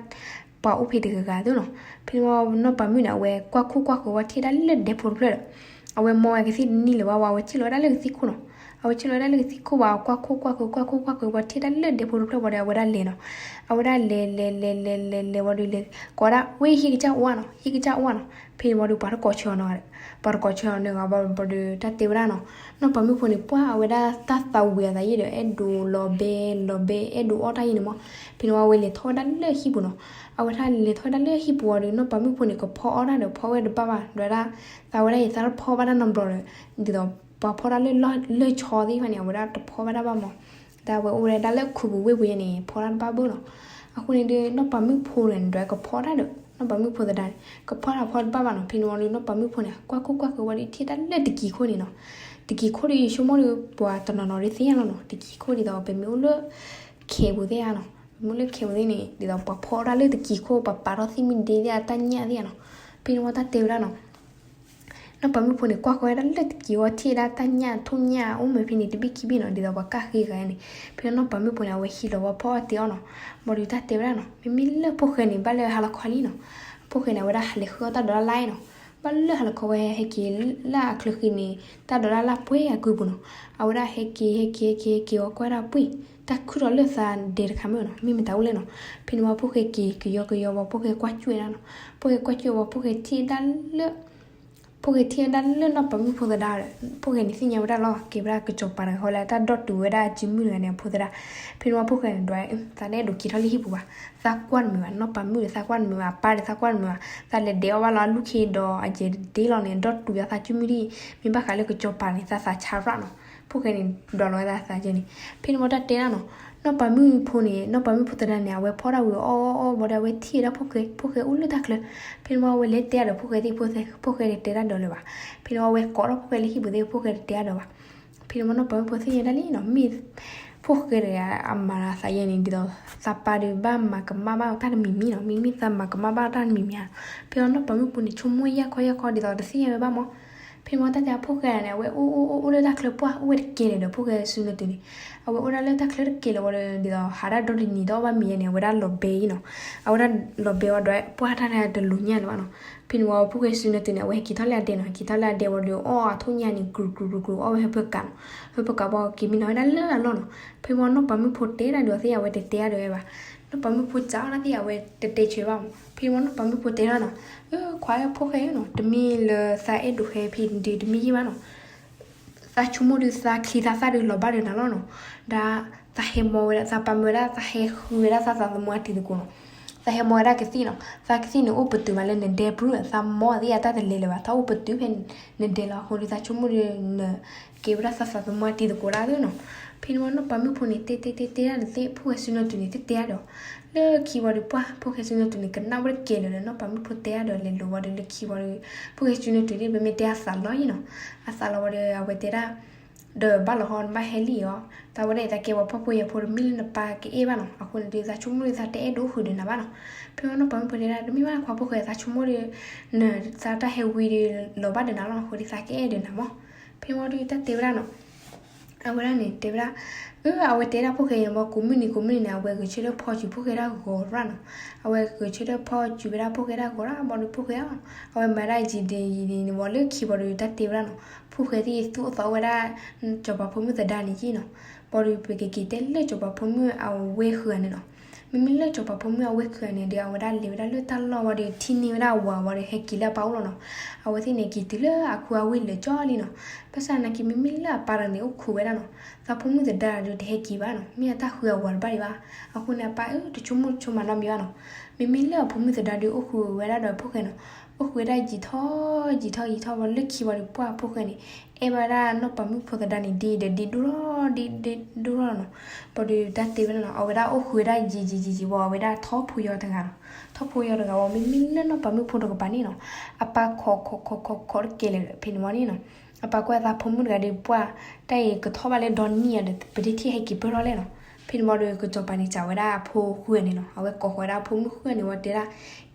ပှၤအိၣ်ဖဲတဂၤဂၤသုနီၤ. ဖဲန့ၣ်ဝံၤနီၢ်ပၤမုၣ်န့ၣ် အဝဲကွၢ်ခိၣ်ကွၢ်ဃၢၤဝဲထံၣ်ဒၣ်လၢဒဲဖိတဖျၢၣ်ဒီး အဝဲမီဝဲကသ့ၣ်တန့ၢ်လၢၤဘၣ်ဝံၤ အဝဲစံၣ်လီၤဝဲဒၣ်လၢကသံၣ်ခိၣ်နီၤ. အဝဲစံၣ်လီၤဝဲဒၣ်လၢကသံၣ်ခိၣ်ဝံၤ ကွၢ်ခိၣ်ကွၢ်ဃၢၤ ကွၢ်ခိၣ်ကွၢ်ဃၢၤဝဲထံၣ်ဒၣ်လၢဒဲဖိတဖျၢၣ်ဝံၤဒီး အဝဲဒၣ်လဲၤနီၤ. အဝဲဒၣ်လဲၤလဲၤလဲၤလဲၤလဲၤလဲၤဝံၤဒီးလဲၤ ကိးဝဲဒၣ် ဝ့ၢ်ဟံၣ်ကစၢ်အိၣ်ဧါနီၤ ဟံၣ်ကစၢ်အိၣ်ဧါနီၤ. ဖဲန့ၣ်ဝံၤဒီးပှၤတကိးဆၢအီၤနီၤ ပှၤတကိးဆၢအီၤန့ၣ်ဂ့ၤဘၣ်ဒီး တၢ်တဲဝဲဒၣ်နီၤ နီၢ်ပၤမုၣ်ဖိန့ၣ် ပှၢ်အဝဲဒၣ်တၢ်သးဝံၤအသးယံာ်ဒီး အဲၣ်ဒိးလီၤဘဲလီၤဘဲ အဲၣ်ဒိးအီၣ်တၢ်ယံာ်န့ၣ်မး. ဖဲန့ၣ်ဝံၤအဝဲလဲၤထီၣ်ဝဲဒၣ်လၢဟံၣ်ပူၤနီၤ. အဝဲထီၣ်လဲၤထီၣ်ဝဲဒၣ်လၢဟံၣ်ပူၤဝံၤဒီး နီၢ်ပၤမုၣ်ဖိန့ၣ် ကဖီအီၣ်တၢ်ဒီးဖီဝဲတဘၣ်ဘၣ် ဒွးဒၣ် သးဝဲဒၣ်အံၤသးတဖီဘၣ်တၢ်နီတဘျီဒီး ဒ်သိးပှၤဖီတၢ်လၢလၢၢ်ဆီသ့ၣ်တဖၣ်န့ၣ် အဝဲဒၣ်တဖီဘၣ်တၢ်ဘၣ်မး. တၢ်ဝဲအိၣ်ဝဲဒၣ်လၢခူပူၤဝ့ၢ်ပူၤယဲန့ၣ် ဖီတၢ်တဘၣ်ဘၣ်နီၤ. အဃိန့ၣ်ဒီး နီၢ်ပၤမုၣ်ဖိန့ၣ် ဒွးကဖီတၢ်ဒီး နီၢ်ပၤမုၣ်ဖိသဒါန့ၣ် ကဖီတၢ်ဖီတဘၣ်ဘၣ်နီၤ. ဖဲန့ၣ်ဝံၤဒီး နီၢ်ပၤမုၣ်ဖိန့ၣ် ကွၢ်ခိၣ်ကွၢ်ဃၢၤဝံၤဒီး ထံၣ်တၢ်လၢတကံၤခိၣ်န့ၣ်နီၤ. တကံၤခိၣ်ဒီး ဆိကမိၣ်ဒီး ပှၤတနီၤနီၤဒုးသ့ၣ်ညါလီၤနီၤ. တကံၤခိၣ်ဒ်သိး ပမ့ၢ်အိၣ်လၢ ခဲပူၤသ့ၣ်ဧါနီၤ. ပမ့ၢ်အိၣ်လၢခဲပူၤသ့ၣ်န့ၣ် ဒ်သိးပှၤဖီအီၣ်တၢ်လၢတကံၤခိၣ် ပှၤပာ်ထီၣ်သံမုၢ်ဒ့သ့ၣ်ဧါ တၢ်ညၣ်သ့ၣ်ဧါနီၤ. ဖဲန့ၣ်ဝံၤတၢ်တဲဝဲဒၣ်နီၤ နီၢ်ပၤမုၣ်ဖိန့ၣ် ကွၢ်ဃီဝဲဒၣ်လၢတကံၤဝံၤ ထံၣ်ဝဲဒၣ်တၢ်ညၣ်ထိၣ်ညၣ်အိၣ်မ့ၢ်ဖဲန့ၣ် တဘ့ၣ်ခံဘ့ၣ်နီၤ, ဒ်သိးပှၤကၢ်ဃ့ဂၤန့ၣ်. ဖဲနီၢ်ပၤမုၣ်ဖိန့ၣ် အဝဲဟံးလီၤဝဲဖီအီၣ်တ့ၢ်အီၣ်နီၤ. ဘၣ်ဒီးတၢ်တဲဝဲဒၣ်နီၤ မ့မ့ၢ်လၢဖိၣ်ဃဲန့ၣ် ဘၣ်လၢဟါလီၤခီလံနီၤ. ဖိၣ်ဃဲန့ၣ် အဝဲဒၣ်ဟးလဲၤဃုအီၣ်တၢ်ဒိးတၢ်လၢ်နီၤ. ဘၣ်လၢဟါလီၤခီဝဲ ဟဲက့ၤလၢအချၢဃံန့ၣ် တၢ်ဒိးတၢ်လၢ်ပှဲၤအကုၢ်ပူၤနီၤ. အဝဲဒၣ်ဟဲက့ၤ ဟဲက့ၤ ဟဲက့ၤ ဟဲက့ၤဝံၤ ကွၢ်ဒၣ်ပှ့ၤ တၢ်ခုၣ်ထီၣ်လၢသးဒဲတခါမ့ၢ်နီၤ, မ့ၢ်မတၤအိၣ်လဲၣ်နီၤ. ဖဲန့ၣ်ဝံၤ ဖိၣ်ဃဲက့ၤ ကယီကယီဝံၤ ဖိၣ်ဃဲကွၢ်ကွံာ်ဝဲဒၣ်နီၤ. ဖိၣ်ဃဲကွၢ်ကွံာ်ဝံၤ ဖိၣ်ဃဲထံၣ်ဝဲဒၣ်လၢ ဖိၣ်ဃဲထံၣ်ဝဲဒၣ်လၢနီၢ်ပၤမုၣ်ဖိသဒါဒီး ဖိၣ်ဃဲန့ၣ်သ့ၣ်ညါဝဲဒၣ်လီၤ. ကဲဝဲဒၣ်ကစီၤပၤတဂၤဃီလၢ တၢ်ဒီတူာ်ဝဲဒၣ်အစုမုၢ်တဂၤန့ၣ် အဖိသဒါ. ဖဲန့ၣ်ဝံၤ ဖိၣ်ဃဲန့ၣ်ဒွး သးတအဲၣ်ဒိးက့ၤထီၣ်လၢဟံၣ်ပူၤဘၣ်. သးကွၢ်တမုာ်ဘၣ်, နီၢ်ပၤမုၣ်ဒီး သးကွၢ်တမုာ်ဘၣ်, အပၢ်ဒီး သးကွၢ်တမုာ်ဘၣ်. သးလဲၤဒဲးအီၣ်ဘၣ်လီၤ အလူၢ်ခ့ဒီး အယဲၢ်တဒ့လီၤန့ၣ် ဒီတူာ်ယၤသးစုမုၢ်ဒံး, မ့ၢ်ဘၣ်ဃးလၢကစီၤပၤန့ၣ် သးသးဆါရၣ်နီၤ. ဖိၣ်ဃဲန့ၣ် ဒွးလီၤဝဲဒၣ်သးကဲန့ၣ်. ဖဲန့ၣ်ဝံၤတၢ်တဲဒၣ်နီၤ နီၢ်ပၤမုၣ်ဖိန့ၣ် နီၢ်ပၤမုၣ်ဖိသဒါန့ၣ် အဝဲဖီတၢ်ဝံၤအီၣ်အီၣ်အီၣ်ဝံၤဒီး အဝဲထံၣ်ဝဲဒၣ်ဖိၣ်ဃဲ, ဖိၣ်ဃဲအိၣ်လၢတၢ်ချၢ. ဖဲန့ၣ်ဝံၤ အဝဲလဲၤတဲအါဒီးဖိၣ်ဃဲသ့ၣ်, ဖိၣ်ဃဲတတဲတၢ်ဒီးလၢၤဘၣ်. ဖဲန့ၣ်ဝံၤ အဝဲကိးထီၣ်ဖိၣ်ဃဲလၢဟံၣ်ပူၤသ့ၣ်, ဖိၣ်ဃဲတတဲအါဒီးဘၣ်. ဖဲန့ၣ်ဝံၤ နီၢ်ပၤမုၣ်ဖိသ့ၣ်ညါဒၣ်လံနီၤ, မ့ၢ် ဖိၣ်ဃဲတဂၤအမၤလီၤသးယဲန့ၣ် ဒ်သိး သးပၢ်ဒီးဘၣ်မၤကမၣ်ဘၣ်တၢ်တမံၤမံၤနီၤ, မ့မ့ၢ်သးမၤကမၣ်ဘၣ်တၢ်တမံၤမံၤဧါ. ဖဲအံၤနီၢ်ပၤမုၣ်ဖိန့ၣ် ဆိကမိၣ်ယၢ်ခီယၢ်ခီ ဒ်သိးတသ့ၣ်ညါဝဲဘၣ်မး. ဖဲန့ၣ်ဝံၤ တၢ်တဲဖိၣ်ဃဲန့ၣ် အဝဲအိၣ်အိၣ်အိၣ်အိၣ်လၢတၢ်ချၢပှၢ် အိၣ်ဝဲတကဲလၢၤဒီး ဖိၣ်ဃဲစုနၢၤတုၤန့ၣ်, အဝဲအိၣ်ဒၣ်လၢတၢ်ချၢတကဲလၢၤဝံၤဒီး ဒ်သိး ဟးတၢ်ဒီတနံၤတအီၣ်ဘၣ်မ့ၤယဲန့ၣ် အဝဲဒၣ်လီၤဘဲအံၤနီၤ. အဝဲဒၣ်လီၤဘဲဝံၤဒီး ပှၢ်တၢ်တၢ်တလိၤညၣ်လၢၤဘၣ်နီၤ. ဖဲန့ၣ်ဝံၤ ဖိၣ်ဃဲစုနၢၤတုၤန့ၣ် အဝဲဟဲက့ၤထီၣ်လၢအဒဲနီၤ, ဟဲက့ၤထီၣ်လၢအဒဲဝံၤဒီး အီၣ်အထိၣ်ညၣ်န့ၣ် ကြူးကြူးကြူးကြူး အီၣ်ဝဲဟၢဖၢကးနီၤ. ဟၢဖၢကးဘၣ် က့ၤမံနီၤဝဲဒၣ်လၢအလီၢ်နီၤ. ဖဲဝံၤနီၢ်ပၤမုၣ်ဖိတဲတၢ်ဒီးသ့ၣ် အဝဲတတဲအါဒီးဝဲဘၣ်. နီၢ်ပၤမုၣ်ဖိစးအီၣ်တၢ်သ့ၣ် အဝဲတတဲဆၢဘၣ်မး. ဖဲဝံၤနီၢ်ပၤမုၣ်ဖိတဲထီၣ်နီၤ, ခွါဧၢ ဖိၣ်ဃဲဧၢနီၤ, တမ့ၢ်လၢသးအဲၣ်ဒိးဟဲဖဲဒုးတမ့ၢ်ယဲၢ်ဘၣ်နီၤ. သးဆိကမိၣ်ဒုး သးချံသးသၣ်ဒုးလီၤဘၣ်ဒီးနၤလီၤနီၤ. ဒီးသးဟဲမီဝဲဒၣ် သးပာ်မၢဝဲဒၣ် သးဟဲဃုဝဲဒၣ်သးသးသမူအတံၤသကိးနီၤ. သးဟဲမီဝဲဒၣ်ကသ့ၣ်နီၤ. သးကသ့ၣ်န့ၣ်အိၣ်ပတုာ်မးလၢနဒဲပူၤ, သးမီသ့ၣ်အတၢ်တလဲၤလၢၤဘၣ်, တၢ်အိၣ်ပတုာ်ဖဲနဒဲလီၤ. အဃိဒီးသးဆိကမိၣ်ဒီး နကဲဝဲဒၣ်သးသးသမူအတံၤသကိးဒၣ်သ့ၣ်နီၤ. ဖဲန့ၣ်ဝံၤနီၢ်ပၤမုၣ်ဖိန့ၣ် တဲတဲတဲတဲဒၣ်ဒီးသ့ၣ် ဖိၣ်ဃဲစုနၢၤတုၤန့ၣ် တဲတဲဒၣ်ဒီး လၢခံဝံၤဒီး ပှၢ်ဖိၣ်ဃဲစုနၢၤတုၤန့ၣ် ကနၣ်ဝဲတကဲလၢၤဒီး နီၢ်ပၤမုၣ်ဖိတဲဒၣ်ဒီး လဲၤလိၤဝံၤဒီး လၢခံဝံၤဒီး ဖိၣ်ဃဲစုနၢၤတုၤန့ၣ် ပမ့ၢ်တဲအသးလီၤအံၤနီၤ. အသးလီၤဝံၤဒီး အဝဲတဲဒၣ် ဒီးဘၣ်လီၤဟီ နဘၣ်ဟဲလံအီၤ, သးဝဲဒၣ်အံၤ သးကဲပှၤဖှီၣ်ဖိယာ်ဖိ တမ့ၢ်လၢနပၢ်ကအဲၣ်ဘၣ်နီၤ. အဃိန့ၣ်ဒီး သးဆိကမိၣ်ဒီး သးတအဲၣ်ဒိးဃုာ်ဒီးနၤဘၣ်နီၤ. ဖဲဝံၤနီၢ်ပၤမုၣ်ဖိတဲဒၣ် တမ့ၢ်ဘၣ်ခွါဖိၣ်ဃဲ သးဆိကမိၣ်ဒီး နသးတၢ်ဟဲဝံၤဒီး လီၤဘၣ်ဒီးနၤလီၤ. အဃိဒီး သးကအဲၣ်ဒီးနၤမး. ဖဲဝံၤဒီး တၢ်တဲဝဲဒၣ်နီၤ အဝဲဒၣ်န့ၣ် တဲဝဲဒၣ် အၢ အဝဲတဲဒၣ်ဖိၣ်ဃဲအံၤမး ကိးမုၢ်နံၤကိးမုၢ်နံၤန့ၣ် အဝဲဂဲၤဆၢထၢၣ်ဖီစုၤဖိၣ်ဃဲဒၣ်ဂီၤရၣ်နီၤ. အဝဲဂဲၤဆၢထၢၣ်ဖီစုၤဝဲဒၣ်ဖိၣ်ဃဲဒၣ်ဂီၤရၣ် ဘၣ်ဒီးဖိၣ်ဃဲအီၤ အဝဲမၤဒၣ်ယံာ်ဒံးယံာ်ဒံးန့ၣ်ဝံၤ လၢခံဝံၤဒီး တၢ်တဲဝဲဒၣ်နီၤ ဖိၣ်ဃဲသ့ၣ်သူၣ်အိၣ်သးအိၣ်ဝဲဒၣ် စီၤပၤဖိမုၣ်သဒါန့ၣ်က့နီၤ. ဘၣ်ဒီး ပကက့ၤတဲလၢစီၤပၤဖိမုၣ်အဝဲၢ်ဃုဂၤန့ၣ်နီၤ. မ့မ့ၢ်လၢစီၤပၤဖိမုၣ်အဝဲၢ်ဃုဂၤန့ၣ်ဒီး အဝဲဒၣ်လဲၤဝဲဒၣ်လၢတၢ်လီၢ်ဝံၤဒီး ထံၣ်န့ၢ်ဝဲဒၣ်အဝၤဝံၤဒီး ဟဲက့ၤလၢအပၢ်အိၣ်လီၤနီၤ. အဝဲသ့ၣ်န့ၣ် က့ၤတုၤလၢအခူအဝ့ၢ်လၢာ်ကၠီလံနီၤ. ဘၣ်ဆၣ်သနာ်က့ မ့မ့ၢ်လၢအပၢ်တဂၤန့ၣ် အိၣ်ခိးဝဲဒၣ်နီၤ. သးဖိမုၣ်သဒါဒီးတဟဲက့ၤဘၣ်နီၤ. မ့ၢ်အတၢ်ဃုအဝၤတဘၣ်ဒံးဘၣ်. အဃိန့ၣ် အပၢ်အၢ တဆိကမိၣ်ဆိကမးနီတမံၤဘၣ်နီၤ. မ့မ့ၢ်လၢအဖိမုၣ်သဒါဒီး အိၣ်ဃုာ်ဝဲဒၣ်ဒီးဖိၣ်ဃဲနီၤ. အိၣ်ဃုာ်ဝဲဒၣ်ယံာ်ထီၣ်ယံာ်ထီၣ်ယံာ်ထီၣ်ဝံၤ လၢခံဝံၤဒီး ပှၢ်ဖိၣ်ဃဲန့ၣ် အဲၣ်ဘၣ်ဝဲဒၣ်နီၢ်ပၤမုၣ်ဖိသဒါန့ၣ် ဒ်ဒီးဒ်ဒိၣ်ထီၣ် ဒ်ဒ်ဒိၣ်ထီၣ်လီၤနီၤ. ဘၣ်ဒီးတၢ်တဲဝဲဒၣ်နီၤ အဝဲဒၣ်အိၣ်ဃုာ်ဝဲဒၣ်ယံာ်ယံာ်ယံာ်ယံာ်ဝံၤ အဝဲဒၣ်ထီၣ်ဖိယီၤတဂၤနီၤ. ထီၣ်ဖိယီၤတဂၤဝံၤ မ့မ့ၢ်လၢနီၢ်ပၤမုၣ်ဖိတကပၤန့ၣ်နီၤ. အပၢ်ခိးခိးခိးခိးခိးတကဲလၢာ် ဖဲန့ၣ်ဝံၤန့ၣ်နီၤ. အပၢ်ကွၢ်သးဖိမုၣ်တဂၤဒီး ပှၢ်တၢ်အံၤကထီၣ်ဘၣ်လၢဒီနံၣ်ဧါဒီး ပတထံၣ်ဟဲက့ၤပၢၢ်ထီၣ်လဲၣ်နီၤ. ဖဲန့ၣ်ဝံၤဒီး ကစီၤပၤန့ၣ် စံးဝဲဒၣ်အဖိဃုဂၤန့ၣ်နီၤ. အဝဲကိးဃီၤဝဲဒၣ်အဖိမုၣ်ဃုဂၤန့ၣ်ဝံၤတဲဒၣ်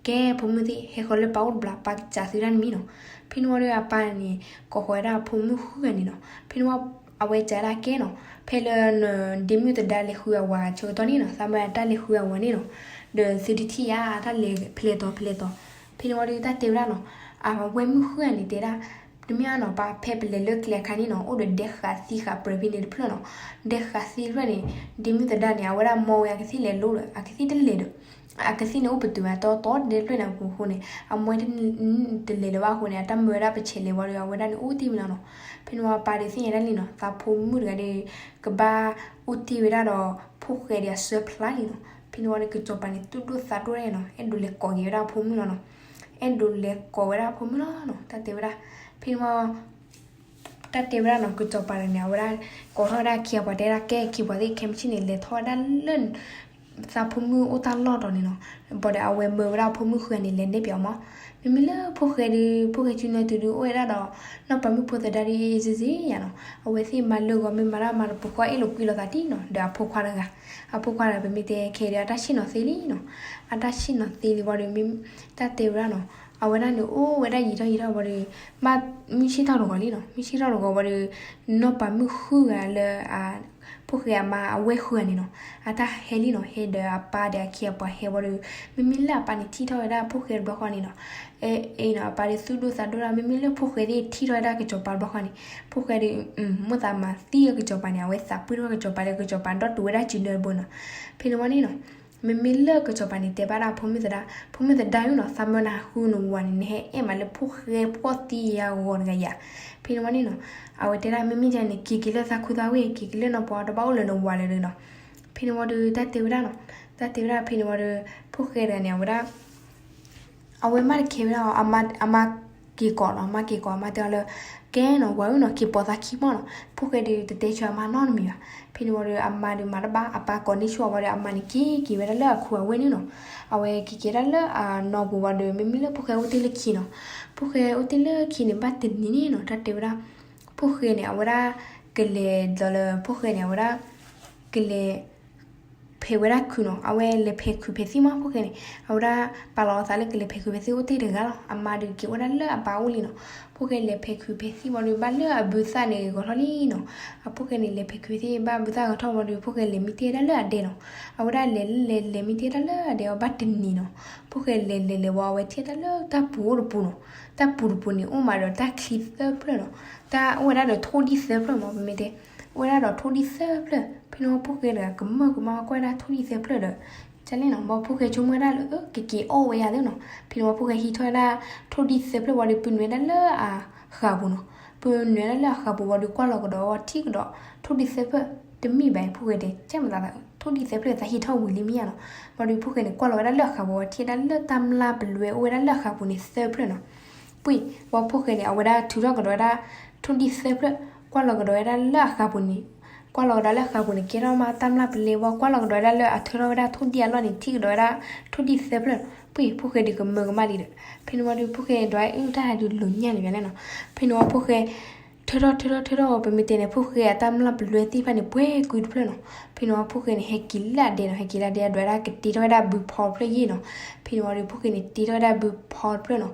ကဲ ဖိမုၣ်သ့ၣ် ဟဲဃီၤလၢပၢ်အိၣ်တဘျီ ပၢ်ကစံးသုတၢ်တမံၤနီၤ. ဖဲန့ၣ်ဝံၤဒီးအပၢ်န့ၣ် ကိးဃီၤဝဲဒၣ်အဖိမုၣ်ဃုဂၤန့ၣ်နီၤ. ဖဲန့ၣ်ဝံၤ အဝဲစံးဒၣ်ကဲနီၤ ဖဲလၢနဒ့မုၣ်သဒါလဲၤဃုအဝၤဆၢကတီၢ်န့ၣ်နီၤ သးမၢတၢ်လဲၤဃုအဝၤန့ၣ်နီၤ ဒီးသုတထံၣ်ဧါတၢ်လဲၤဖဲလဲၣ်တီၤဖဲလဲၣ်တီၤ. ဖဲန့ၣ်ဝံၤဒီးတၢ်တဲဝဲဒၣ်နီၤ အဝဲၢ်မုၣ်ဃုဂၤန့ၣ်တဲဒၣ် တမ့ၢ်ဘၣ်နီၤ ပၢ် ဖဲပလဲၤလၢကျဲအခါန့ၣ်နီၤ အိၣ်ဒီးဒဲဃးသံဃးပြဲၤဖဲန့ၣ်တဖျၢၣ်နီၤ. ဒဲဃးသံတဖျၢၣ်န့ၣ် ဒ့မုၣ်သဒါန့ၣ် အဝဲဒၣ်မီဝဲအကသ့ၣ်လဲၤလိၤဒီး အကသ့ၣ်တလဲၤဒီး အကသ့ၣ်န့ၣ်အိၣ်ပတုာ်ဝဲတီတီဒဲတဖျၢၣ်န့ၣ်အဃိန့ၣ် အမီတလဲၤလၢၤဘၣ်အဃိန့ၣ် အတၢ်မၢဝဲဒၣ်ပဆဲးလဲၤဝံၤဒီး အဝဲဒၣ်န့ၣ်အိၣ်တ့ၢ်ဝဲလီၤနီၤ. ဖဲန့ၣ်ဝံၤပၢ်ဒီးသ့ၣ်ညါဒၣ်လံနီၤ သးဖိမုၣ်တဂၤဒီး ကဘၣ်အိၣ်တ့ၢ်ဝဲဒၣ်ဒီး ဖိၣ်ဃဲဒီးအစၢဖျါလံနီၤ. ဖဲန့ၣ်ဝံၤဒီးကစီၤပၤန့ၣ် သူၣ်ဒိၣ်သးဒိၣ်ဒၣ်နီၤ အဲၣ်ဒိးလဲၤကိးက့ၤဝဲဒၣ်အဖိမုၣ်လီၤနီၤ. အဲၣ်ဒိးလဲၤကိးဝဲဒၣ်အဖိမုၣ်လီၤနီၤ တၢ်တဲဝဲဒၣ်. ဖဲန့ၣ်ဝံၤ တၢ်တဲဝဲဒၣ်နီၤ ကစီၤပၤန့ၣ် အဝဲဒၣ် ကိးထီၣ်ဝဲဒၣ်အခ့အပှၤ တဲဒၣ်ကဲ အခ့အပှၤသ့ၣ် ခဲမုၢ်ဆ့ၣ်န့ၣ် လဲၤထီၣ်ဝဲဒၣ်လၢ သးဖိမုၣ်အိၣ်တၢ်လီၢ်တီၤန့ၣ်နီၤ. ဘၣ်ဒီးအဝဲမၢဝဲဒၣ်အဖိမုၣ်ဃုဂၤန့ၣ် လဲၤနဲၣ်ပၠးအီၤမး. မ့မ့ၢ်လၢဖိၣ်ဃဲဒီး ဖိၣ်ဃဲဆူနၢတုၤဒုးအိၣ်ဝဲဒၣ်ဒီး နီၢ်ပၤမုၣ်ဖိသဒါဒ်အံၤစ့ၢ်ကီးယၤနီၤ. အဝဲသ့ၣ်မၤလၢဂီၤမ့ၢ်မၤတၢ်မၤတပူၤဃီ အ့ၣ်လိာ်ကွံလိာ်သးတံၢ်နီၤ ဒီးအဖိခွါတဂၤ. အဖိခွါတဂၤ ပမ့ၢ်တဲခဲဒီး အတၢ်ဆ့ၣ်နီၤသ့လံနီၤ. အတၢ်ဆ့ၣ်နီၤသ့လံဝံၤဒီး မ့ၢ်တၢ်တဲဝဲဒၣ်နီၤ အဝဲဒၣ်န့ၣ် အိၣ်ဝဲဒၣ်ယံာ်ထီၣ်ယံာ်ထီၣ်ဝံၤဒီး ဘၣ်မုၢ်ဆ့ၣ်ထီၣ်တဂီၤလံနီၤ. မုၢ်ဆ့ၣ်ထီၣ်တဂီၤဝံၤဒီး နီၢ်ပၤမုၣ်ဃုဂၤလၢ ဖိၣ်ဃဲအမါအဝဲၢ်ဃုဂၤန့ၣ်နီၤ အတၢ်ဟဲလံနီၤ. ဟဲဒီးအပၢ်ဒီးအခ့အပှၤဟဲဝံၤဒီး မ့မ့ၢ်လၢအပၢ်န့ၣ် ထံၣ်ထီၣ်ဝဲဒၣ်ဖိၣ်ဃဲတဘျီဃီန့ၣ်နီၤ အဲ နီၤ အပၢ်ဒီးသူၣ်ဒိၣ်သးဒိၣ်ဒၣ် မ့မ့ၢ်လၢဖိၣ်ဃဲသ့ၣ်ထံၣ်ထီၣ်ဝဲဒၣ်ကစီၤပၤတဘျီဃီန့ၣ် ဖိၣ်ဃဲဒီး မိၣ်သးမၤသံကစီၤပၤန့ၣ် အဝဲသးပှ့ၢ်ထီၣ်ကစီၤပၤဒီး ကစီၤပၤဒီတူၢ်ဝဲဒၣ်စုနၢတဘိနီၤ. ဖဲန့ၣ်ဝံၤန့ၣ်နီၤ မ့မ့ၢ်လၢကစီၤပၤန့ၣ် တဲဘၣ်ဒၣ်ဖိမုၣ်သဒါ, ဖိမုၣ်သဒါဧၢနီၤ, သးမၢနၤဃုနဝၤန့ၣ် နဟဲအဲၣ်မးလၢဖိၣ်ဃဲဖှီၣ်သံယါဂီၤတဂၤယၤ. ဖဲန့ၣ်ဝံၤန့ၣ်နီၤ အဝဲတဲဒၣ် မ့မ့ၢ်ဒ်န့ၣ် က့ၤက့ၤလၢသးခူသးဝ့ၢ် က့ၤက့ၤလၢနီၢ်ပၤ တဘၣ်အိၣ်လၢနဝၤလၢၤဒီးနီၤ. ဖဲန့ၣ်ဝံၤဒီး တၢ်တဲဝဲဒၣ်နီၤ, တၢ်တဲဝဲဒၣ် ဖဲန့ၣ်ဝံၤဒီး ဖိၣ်ဃဲတဂၤန့ၣ် အဝဲဒၣ် အဝဲမၤတခဲဝဲဒၣ်အီၤ, အမါက့ၤကိးနီၤ, အမါက့ၤကိး အမါတဲအီၤလၢ ကဲနီၤ ဝၤဧၢနီၤ, က့ၤပိာ်သးခံမးနီၤ. ဖိၣ်ဃဲဒီး တတဲဆၢအမါနီတမံၤဘၣ်. ဖဲန့ၣ်ဝံၤဒီး အမါဒီးမၤတဘၣ်, အပၢ်ကိးန့ၢ်ဆူၣ်အီၤဝံၤဒီး အမါန့ၣ်က့ၤက့ၤဝဲဒၣ်လၢအခူအဝ့ၢ်န့ၣ်နီၤ. အဝဲက့ၤက့ၤဒၣ်လၢအနီၢ်ပူၤဝံၤဒီး မ့မ့ၢ်လၢဖိၣ်ဃဲအိၣ်တ့ၢ်လၢခံနီၤ, ဖိၣ်ဃဲအိၣ်တ့ၢ်လၢခံန့ၣ် ဘၣ်တနံၤန့ၣ်နီၤ တၢ်တဲဝဲဒၣ် ဖိၣ်ဃဲန့ၣ် အဝဲဒၣ် ကလဲၤဒီးလၢဖိၣ်ဃဲန့ၣ် အဝဲဒၣ် ကလဲၤ ဖဲးဝဲဒၣ်ခုးနီၤ, အဝဲလဲၤဖဲးခုးဖဲးသံၣ်မး ဖိၣ်ဃဲန့ၣ်, အဝဲဒၣ် ပာ်လီၤအသးလၢကလဲၤဖဲးခုးဖဲးသံၣ်အိၣ်တ့ၢ်တဂၤလီၤ. အမါဒီးက့ၤအိၣ်ဒၣ်လၢအပၢ်အိၣ်လံနီၤ. ဖိၣ်ဃဲလဲၤဖဲးခုးဖဲးသံၣ်ဝံၤဒီး ဘၣ်လၢအဘုသၣ်န့ၣ်ဂီၤထီၣ်လံနီၤ. အဖိၣ်ဃဲန့ၣ် လဲၤဖဲးခုးသံၣ် ဘၣ်ဘုသၣ်ဂီၤထီၣ်ဝံၤဒီး ဖိၣ်ဃဲလဲၤမံတ့ၢ်ဒၣ်လၢအဒဲနီၤ. အဝဲဒၣ်လဲၤလဲၤလဲၤမံတ့ၢ်ဒၣ်လၢအဒဲအီၤ ဘၣ်တနံၤနီၤ, ဖိၣ်ဃဲလဲၤလဲၤလဲၤဝံၤ အဝဲထံၣ်ဒၣ်လၢတၢ်ပူၤအိၣ်တပူၤနီၤ. တၢ်ပူၤတပူၤန့ၣ် အိၣ်မးဒီးတၢ်ချံသၢဖျၢၣ်နီၤ. တၢ်အိၣ်ဝဲဒၣ်ဒီးထိၣ်ဒံၣ်သၢဖျၢၣ်မး ပမ့ၢ်တဲ အိၣ်ဝဲဒၣ်ဒီးထိၣ်ဒံၣ်သၢဖျၢၣ်. ဖဲန့ၣ်ဝံၤ ဖိၣ်ဃဲတဂၤ ကမၢကမၣ်ကွၢ်ဝဲဒၣ်ထိၣ်ဒံၣ်သၢဖျၢၣ်ဒီး ကလဲၣ်နီၤ, ဘၣ်ဖိၣ်ဃဲဆိကမိၣ်ဝဲဒၣ်လၢ ကက့ၤအီၣ်ဝဲယၤသ့နီၤ. ဖဲန့ၣ်ဝံၤ ဖိၣ်ဃဲဟံးထီၣ်ဝဲဒၣ် ထိၣ်ဒံၣ်သၢဖျၢၣ်ဝံၤဒီး ပုၢ်နုာ်ဝဲဒၣ်လၢအဃးပူၤနီၤ. ပုၢ်နုာ်ဝဲဒၣ်လၢအဃးပူၤဝံၤဒီး ကွၢ်လီၤကဒီးဝံၤ ထံၣ်ကဒီး ထိၣ်ဒံၣ်သၢဖျၢၣ် တမ့ၢ်ဘၣ်အံၤ ဖိၣ်ဃဲတဲ ကဲမသး ထိၣ်ဒံၣ်သၢဖျၢၣ် သးဟံးထီၣ်ဝံၤလံမ့ၢ်ဧါနီၤ. ဝံၤဒီး ဖိၣ်ဃဲန့ၣ် ကွၢ်လီၤဝဲဒၣ်လၢအဃးပူၤဝံၤ ထံၣ်ဝဲဒၣ်လၢတၢ်မျၢ်ပလွဲအိၣ်ဝဲဒၣ်လၢအဃးပူၤန့ၣ်သၢဖျၢၣ်နီၤ. ပှ့ၢ် ဝံၤဖိၣ်ဃဲန့ၣ် အဝဲဒၣ်ထုးထီၣ်ကဒီးဝဲဒၣ် ထိၣ်ဒံၣ်သၢဖျၢၣ် ကွၢ်လီၤကဒီးဝဲဒၣ်လၢအဃးပူၤန့ၣ် ကွၢ်လီၤကဒီးလၢအဃးပူၤန့ၣ် ကဲထီၣ်မးတၢ်မျၢ်ပလဲဝံၤ ကွၢ်လီၤကဒီးဝဲဒၣ်လၢအထၢထီၣ်ဝဲဒၣ်ထိၣ်ဒံၣ်အလီၢ်န့ၣ် ထံၣ်ကဒီးဝဲဒၣ် ထိၣ်ဒံၣ်သၢဖျၢၣ်. ပှ့ၢ် ဖိၣ်ဃဲဒုးကမၢကမၣ်လံဒီး ဖဲန့ၣ်ဝံၤဒီး ဖိၣ်ဃဲဒွးအုၣ်တၢ်ဟဲဒုးလိာ်ညၣ်န့ၣ်လဲၣ်နီၤ. ဖဲန့ၣ်ဝံၤ ဖိၣ်ဃဲ ထၢထီၣ်ထၢထီၣ်ထၢထီၣ် ပမ့ၢ်တဲန့ၣ် ဖိၣ်ဃဲအတၢ်မျၢ်ပလွဲသ့ၣ်တဖၣ်န့ၣ် ပှဲၤကွံာ်တဖျၢၣ်နီၤ. ဖဲန့ၣ်ဝံၤ ဖိၣ်ဃဲန့ၣ် ဟဲက့ၤလၢအဒဲနီၤ, ဟဲက့ၤလၢအဒဲ ဒွးဝဲဒၣ်ကတ့ထီၣ်ဝဲဒၣ်ဘုဖီတဖျၢၣ်ယဲၢ်နီၤ. ဖဲန့ၣ်ဝံၤဒီး ဖိၣ်ဃဲန့ၣ် တ့ထီၣ်ဝဲဒၣ်ဘုဖီတ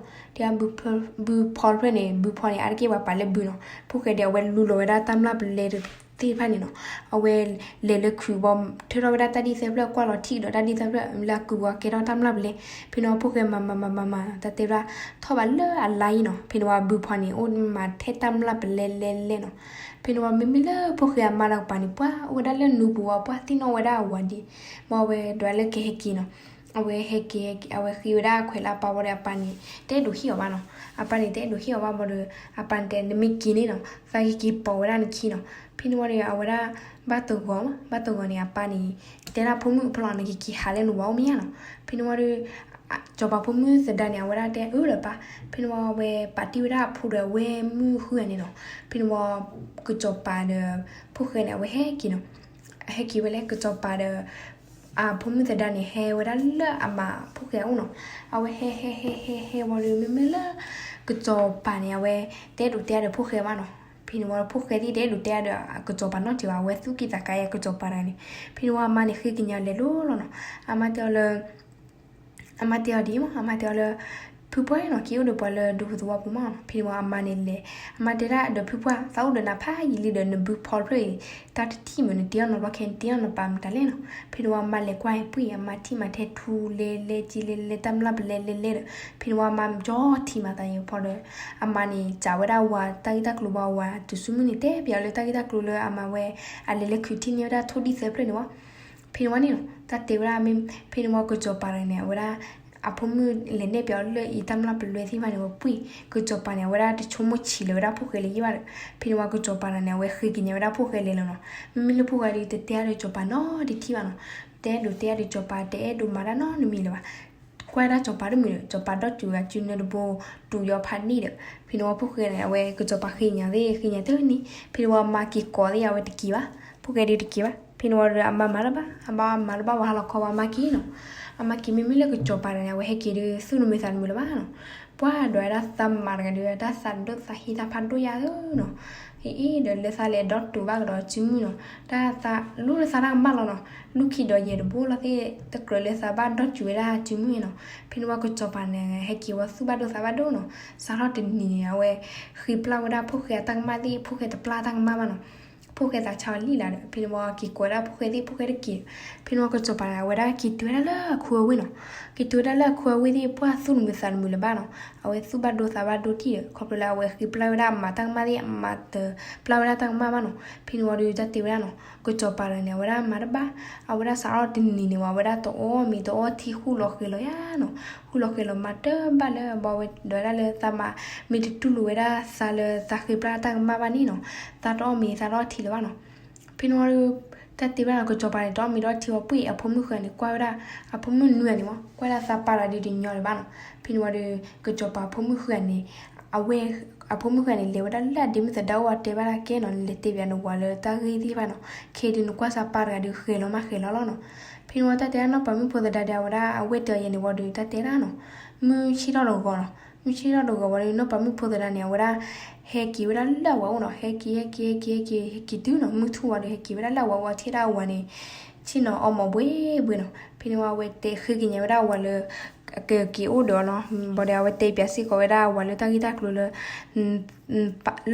ဖျၢၣ်နီၤ. တ့ထီၣ်ဘုဖီတဖျၢၣ်န့ၣ် ဘုဖီန့ၣ် အါတက့ၢ်ပှၤပာ်လၢဘုနီၤ. ဖိၣ်ဃဲဒီး အဝဲလူလီၤဝဲဒၣ်တၢ်မျၢ်ပလဲသ့ၣ်တဖၣ်န့ၣ်နီၤ. အဝဲလဲၤလၢခုးဘၣ် ထၢထီၣ်ဝဲဒၣ်တၢ်ဒံၣ်သၢဖျၢၣ် ကွၢ်လီၤထံၣ်ကဒီးတၢ်ဒံၣ်သၢဖျၢၣ် လၢအကုာ်ဝံၤကဲထီၣ်တၢ်မျၢ်ပလဲ. ဖဲန့ၣ်ဝံၤ ဖိၣ်ဃဲမၤမၤမၤမၤမၤ တၢ်တဲဝဲဒၣ် ထီၣ်ဘးလၢအလါယံၤနီၤ. ဖဲန့ၣ်ဝံၤ ဘုဖီန့ၣ် အိၣ်မးထဲတၢ်မျၢ်ပလဲလဲလဲနီၤ. ဖဲန့ၣ်ဝံၤ မ့မ့ၢ်လၢဖိၣ်ဃဲအမါဒီးကပၤန့ၣ် ပှၤအိၣ်ဝဲဒၣ်လၢနူပူၤဝံၤ ပှၤသ့ၣ်နီၣ်ဝဲဒၣ်အဝၤဒံး. ဘၣ်ဝဲဒွးလၢကဟဲက့ၤနီၤ. အဝဲဟဲက့ၤ အဝဲဃ့ဝဲဒၣ်ခွဲးလၢအပၢ်ဝံၤဒီး အပၢ်န့ၣ် တအဲၣ်ဒိးဟ့ၣ်အီၤဘၣ်နီၤ. အပၢ်န့ၣ် တအဲၣ်ဒိးဟ့ၣ်အီၤဘၣ်ဘၣ်ဒီး အပၢ်န့ၣ်တဲ နမ့ၢ်က့ၤန့ၣ်နီၤ သးကက့ၤပိာ်ဝဲဒၣ်နခံနီၤ. ဖဲန့ၣ်ဝံၤဒီး အဝဲဒၣ် ဘၣ်တဂီၤမး ဘၣ်တဂီၤန့ၣ် အပၢ်န့ၣ် တဲဒၣ်ဖိမုၣ်အဖီလာ် နကက့ၤဟးလၢနဝၤအိၣ်မ့ၢ်ဧါနီၤ. ဖဲန့ၣ်ဝံၤဒီး စီၤပၤဖိမုၣ်သဒါန့ၣ် အဝဲဒၣ်တဲအၢလၢၤပၢ်. ဖဲန့ၣ်ဝံၤ အဝဲပာ်တ့ၢ်ဝဲဒၣ်အဖိဒီးအဝဲၢ်မုၣ်ဃုဂၤန့ၣ်နီၤ. ဖဲန့ၣ်ဝံၤ ကစီၤပၤဒီး ဖိၣ်ဃဲန့ၣ် အဝဲဟဲက့ၤနီၤ. ဟဲက့ၤဝဲလၢကစီၤပၤဒီး အဖိမုၣ်သဒါန့ၣ် ဟဲဝဲဒၣ်လၢအမါဖိၣ်ဃဲအအိၣ်နီၤ. အဝဲဟဲဟဲဟဲဟဲဟဲဝံၤဒီး မ့မ့ၢ်လၢ ကစီၤပၤန့ၣ် အဝဲတအဲၣ်ဒိးတဲအါဒီးဖိၣ်ဃဲဘၣ်နီၤ. ဖဲန့ၣ်ဝံၤ ဖိၣ်ဃဲသ့ၣ်တအဲၣ်ဒိးတဲအါဒီးကစီၤပၤနီတစဲးဘၣ်, အဝဲသူၣ်က့သးကါအံၤကစီၤပၤတဂၤန့ၣ်. ဖဲန့ၣ်ဝံၤ အမါန့ၣ် ဃ့ကညးလဲၤလိၤလီၤနီၤ. အမါတဲအီၤလၢ အမါတဲအီၤဒ်အံၤမး အမါတဲအီၤလၢ ဖုပှၢ်နီၤ က့ၤအိၣ်ဒီးပှၤလၢဒူသဝီပူၤမးနီၤ. ဖဲန့ၣ်ဝံၤ အမါန့ၣ်လဲၤ အမါတဲဒၣ်ဒီးဖုပှၢ် သးအိၣ်ဒီးနၤဖးယံာ်လံဒီး နဘုဖီတဖျၢၣ်အံၤ တၢ်တထံၣ်မး နတ့အီၣ်နီၤဘျီခဲ နတ့အီၣ်နီၤပၤမတၤလဲၣ်နီၤ. ဖဲန့ၣ်ဝံၤ အမါလဲၤကွၢ်အံၤ ပှ့ၢ် အမါထံၣ်မးထဲထူလဲလဲက့လဲလဲ တၢ်မျၢ်ပလဲလဲလဲဒီး ဖဲန့ၣ်ဝံၤ အမါကၠီထံမးသးယံၤဖီဒီး အမါန့ၣ် စံးဝဲဒၣ်ဝၤ တၢ်ဂ့ၢ်တၢ်ကျိၤဘၣ်ဝၤ တုၤဆူမုၢ်န့ၣ် တဲပၠးအီၤလၢတၢ်ဂ့ၢ်တၢ်ကျိၤလၢအမါဝဲ အလဲၤလၢခုးထံၣ်န့ၢ်ဝဲဒၣ်ထိၣ်ဒံၣ်သၢဖျၢၣ်န့ၣ်ဝံၤ ဖဲန့ၣ်ဝံၤန့ၣ်နီၤ တၢ်တဲဝဲဒၣ်မ့ၢ် ဖဲန့ၣ်ဝံၤ ကစီၤပၤတဂၤန့ၣ် အဝဲဒၣ် အဖိမုၣ်လဲၤနဲၣ်ပၠးအီၤလၢအံၤတၢ်မျၢ်ပလဲသ့ၣ်တဖၣ်န့ၣ်ဝံၤ ပှ့ၢ် ကစီၤပၤန့ၣ် အဝဲဒၣ်တဆိကမိၣ်ဆံးလၢၤဝဲဒၣ်ဖိၣ်ဃဲလၢၤယံၤဘၣ်ဒီး ဖဲန့ၣ်ဝံၤ ကစီၤပၤတဂၤန့ၣ် အဝဲဃ့ကညးဝဲဒၣ်ဖိၣ်ဃဲလဲၤလီၤနီၤ. မ့မ့ၢ်လၢဖိၣ်ဃဲဒီး တတဲအါဒီးကစီၤပၤနီတထံၣ်ဘၣ်နီၤ. တအဲၣ်ဒိးတဲအါဒီးကစီၤပၤ တအဲၣ်ဒိးမၤတၢ်နီတမံၤလၢၤဘၣ်. ကွၢ်ဝဲဒၣ်စီၤပၤတမုာ်ဒီး စီၤပၤဒီၣ်စူၤဝဲအစုနၢတဘိ တူာ်ယီၤဖးန့ၣ်ဒီး ဖဲန့ၣ်ဝံၤဖိၣ်ဃဲန့ၣ် အဝဲကစီၤပၤဃ့ကညးသ့ၣ် ဃ့ကညးတန့ၢ် ဖဲန့ၣ်ဝံၤအမါက့ၤကိးသ့ၣ် အဝဲတက့ၤဘၣ်. ဖိၣ်ဃဲဒုးတက့ၤဘၣ်. ဖဲန့ၣ်ဝံၤဒီးအမါမၤတဘၣ် အမါမၤတဘၣ်ဝံၤဟါလီၤခီဝံၤအမါက့ၤနီၤ. အမါက့ၤမ့မ့ၢ်လၢကစီၤပၤတဂၤန့ၣ် အဝဲဟဲက့ၤဒီးသူၣ်တမုာ်သးတမုာ်လၢၤဘၣ်နီၤ. ပှၤဒွးဝဲဒၣ်သးမၤတဂၤဒီး တၢ်သးဒိၣ်သးဟ့တၢ်ဖးဒိၣ်ယါဧၢနီၤ. အ့ၣ်ဒီးလၢသးလဲၤဒီတူာ်ဘၣ်ကဒီးစုမုၢ်နီၤ, တၢ်သးလူလၢသးတၢ်ကမၣ်လီၤနီၤ. လူခံဒီးယဲၢ်တဘိလီၤသ့ၣ် တကြၢးလၢသးဘၣ်ဒီတူာ်ဝဲဒၣ်စုမုၢ်နီၤ. ဖဲန့ၣ်ဝံၤကစီၤပၤန့ၣ် ဟဲက့ၤဝံၤသူၣ်ဘၣ်ဒိသးဘၣ်ဒိနီၤ. စးထီၣ်တနံၤန့ၣ် အဝဲဃ့ပျၢ်ဝဲဒၣ်ဖိၣ်ဃဲအတၢ်ကမၣ်သ့ၣ် ဖိၣ်ဃဲတပျၢ်တၢ်ကမၣ်ဘၣ်နီၤ. ဖိၣ်ဃဲသးဆါဝဲလံလၢ်ဒီး ဖဲန့ၣ်ဝံၤက့ၤကိးဝဲဒၣ်ဖိၣ်ဃဲသ့ၣ် ဖိၣ်ဃဲတက့ၤ. ဖဲန့ၣ်ဝံၤကစီၤပၤန့ၣ် အဝဲဒၣ်က့ၤတုၤဝဲဒၣ်လၢအခူအဝ့ၢ်နီၤ. က့ၤတုၤဝဲဒၣ်လၢအခူအဝ့ၢ်သ့ၣ် ပှၤသူၣ်တမုာ်သးတမုာ်လၢၤဘၣ်နီၤ. အဝဲသူၣ်ဘၣ်ဒိသးဘၣ်ဒိတံၢ်ဒီး ခီဖျိလၢအဝဲဃ့ပျၢ်ဝဲဒၣ်အမါတၢ်ကမၣ်သ့ၣ် အမါတပျၢ်ဝဲဒၣ်တၢ်ကမၣ်ဘၣ်နီၤ. ဖဲန့ၣ်ဝံၤဒီးတၢ်တဲဝဲဒၣ်နီၤ ကစီၤပၤတဂၤန့ၣ် အဝဲဒၣ်မၤတဘၣ်. အဝဲဒၣ်စးထီၣ်တနံၤန့ၣ်ဝံၤ အဝဲဒၣ်တအီၣ်မ့ၤတအီထံဃူလီၤဃဲၤလီၤယါနီၤ. ဃူလီၤဃဲၤလီၤမၤတဘၣ်လၢ ဘၣ်ဝဲဒၣ်လၢသးမၤ မ့ၢ်တတူၢ်လိာ်ဝဲဒၣ်သးလၢသးဃ့ပျၢ်တၢ်ကမၣ်ဘၣ်န့ၣ်နီၤ. သးတအီၣ်မ့ၤသးတအီထံလၢၤဘၣ်နီၤ. ဖဲန့ၣ်ဝံၤဒီး တၢ်တဲဝဲဒၣ်နီၤ ကစီၤပၤန့ၣ် တအီၣ်မ့ၤတအီထံဝံၤပှ့ၢ် အဖိမုၣ်ဃုဂၤန့ၣ် ကွၢ်ဝဲဒၣ် အဖိမုၣ်နွံဂၤန့ၣ်မး ကွၢ်ဒၣ်သးပာ်တဂၤဒီးတညီလၢၤဘၣ်နီၤ. ဖဲန့ၣ်ဝံၤဒီး ကစီၤပၤဖိမုၣ်ဃုဂၤန့ၣ် အဝဲ အဖိမုၣ်ဃုဂၤန့ၣ် လဲၤဝဲဒၣ်လၢအဒ့မုၣ်သဒါအိၣ် တဲဘၣ်ဒၣ်ကဲနီၤ နလဲၤတဲဘၣ်နဝၤလၢတၢ်ဂ့ၢ်သ့ၣ်တဖၣ်နီၤ. ခဲအံၤဒုးနကွၢ်သးပာ်တဂၤဒီးဃဲၤလီၤမးဃဲၤလီၤလီၤနီၤ. ဖဲန့ၣ်ဝံၤတၢ်တဲဒၣ်နီၢ်ပၤမုၣ်ဖိသဒါဒီး အဝဲဒၣ်အဝဲၢ်တဂၤအံၤန့ၣ်ဝံၤဒီး တၢ်တဲဒၣ်နီၤ မုၢ်ဆ့ၣ်ထီၣ်တဂီၤနီၤ. မုၢ်ဆ့ၣ်ထီၣ်တဂီၤဝံၤဒီး နီၢ်ပၤမုၣ်ဖိသဒါန့ၣ် အဝဲဒၣ် ဟဲက့ၤဝဲဒၣ်လၢအဝၤအိၣ်နီၤ. ဟဲက့ၤ ဟဲက့ၤ ဟဲက့ၤ ဟဲက့ၤ ဟဲက့ၤတုၤနီၤ မုၢ်ထူၣ်ဝံၤဒီး ဟဲက့ၤဝဲဒၣ်လၢအဝၤအိၣ် ထံၣ်ဒၣ်အဝၤန့ၣ် ဆ့ၣ်နီၤအီမီၤဘှ့ဘှ့နီၤ. ဖဲန့ၣ်ဝံၤအဝဲတဲဃ့ကညးဝဲဒၣ်အဝၤလၢ ကက့ၤအိၣ်ဒီးအီၤနီၤ. ဘၣ်ဒီးအဝဲတဲပၠးစ့ၢ်ကီးဝဲဒၣ်အဝၤလၢတၢ်ဂ့ၢ်တၢ်ကျိၤလၢ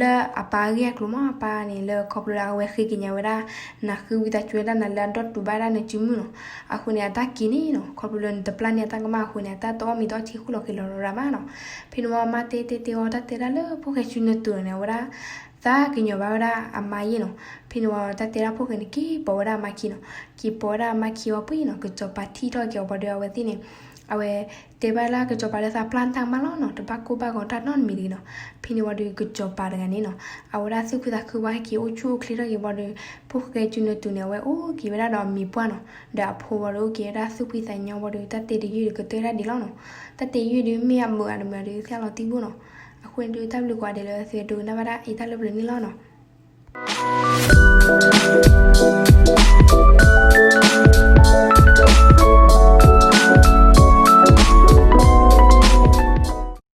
လၢအပၢ်အဂ့ၢ်အကျိၤမး အပၢ်န့ၣ် လၢခီဖျိလၢအဝဲဃ့ကညးဝဲဒၣ် နဃ့ဝံသးစူၤဝဲဒၣ်နၤလၢအဒီတူၢ်ဘၣ်ဒၣ်နစုမုၢ်နီၤ. အဃိန့ၣ် အတၢ်က့ၤန့ၣ်နီၤ ခီဖျိလၢနတပျၢ်န့ၢ်အတၢ်ကမၣ်အဃိန့ၣ် အတၢ်တအီၣ်မ့ၤတအီထံဃူလီၤဃဲၤလီၤရၤမးနီၤ. ဖဲန့ၣ်ဝံၤအမါတဲတဲတဲအီၤ တၢ်တဲဒၣ်လၢဖိၣ်ဃဲစုနၢတူာ်န့ၣ် အဝဲဒၣ် သးကညီၤဘၣ်ဝဲဒၣ်အမါယဲၢ်နီၤ. ဖဲန့ၣ်ဝံၤတၢ်တဲဒၣ်ဖိၣ်ဃဲန့ၣ် က့ၤပိာ်ဝဲဒၣ်အမါခံနီၤ. က့ၤပိာ်ဝဲဒၣ်အမါခံဝံၤပှ့ၢ်နီၤ ကစီၤပၤထံၣ်ထီၣ်က့ၤအီၤဘၣ်ဒီးအဝဲသ့ၣ်န့ၣ် အဝဲ တဲဘၣ်လၢကစီၤပၤလၢသးပျၢ်တၢ်ကမၣ်လီၤနီၤ တဘၣ်ကိၢ်ဘၣ်ဂီၤတၢ်နီတမံၤတဂ့ၤနီၤ. ဖဲန့ၣ်ဝံၤဒီးကစီၤပၤတဂၤန့ၣ်နီၤ အဝဲဒၣ်သူၣ်ခုသးခုဝံၤဟဲက့ၤအိၣ်ဆူၣ်အိၣ်ချ့ထီၣ်က့ၤဘၣ်ဒီး ဖိၣ်ဃဲစုနၢတူာ်န့ၣ် အဝဲအိၣ်က့ၤဝဲဒၣ်ဒီးအမံၤပှၢ်နီၤ ဒီးအဖိဝံၤဒီးအိၣ်က့ၤဝဲဒၣ်သူၣ်ဖှံသးညီဘၣ်ဒီး တၢ်တဲတယုၢ်ဒီးကတၢၢ်ဒၣ်ဒံးလီၤနီၤ. တၢ်တဲယုၢ်ဒီးမ့ၢ်အမုာ်အတမုာ်ဒီးသ့ၣ်လီၤတံၢ်ဘိနီၤ. အဃိန့ၣ်ဒီးတၢ်ဘျုးကိးဂၤဒဲးလၢသုဒိကနၣ်ဘၣ်ဒၣ်အံၤတၢ်လၢပျၢၤန့ၣ်လီၤနီၤ.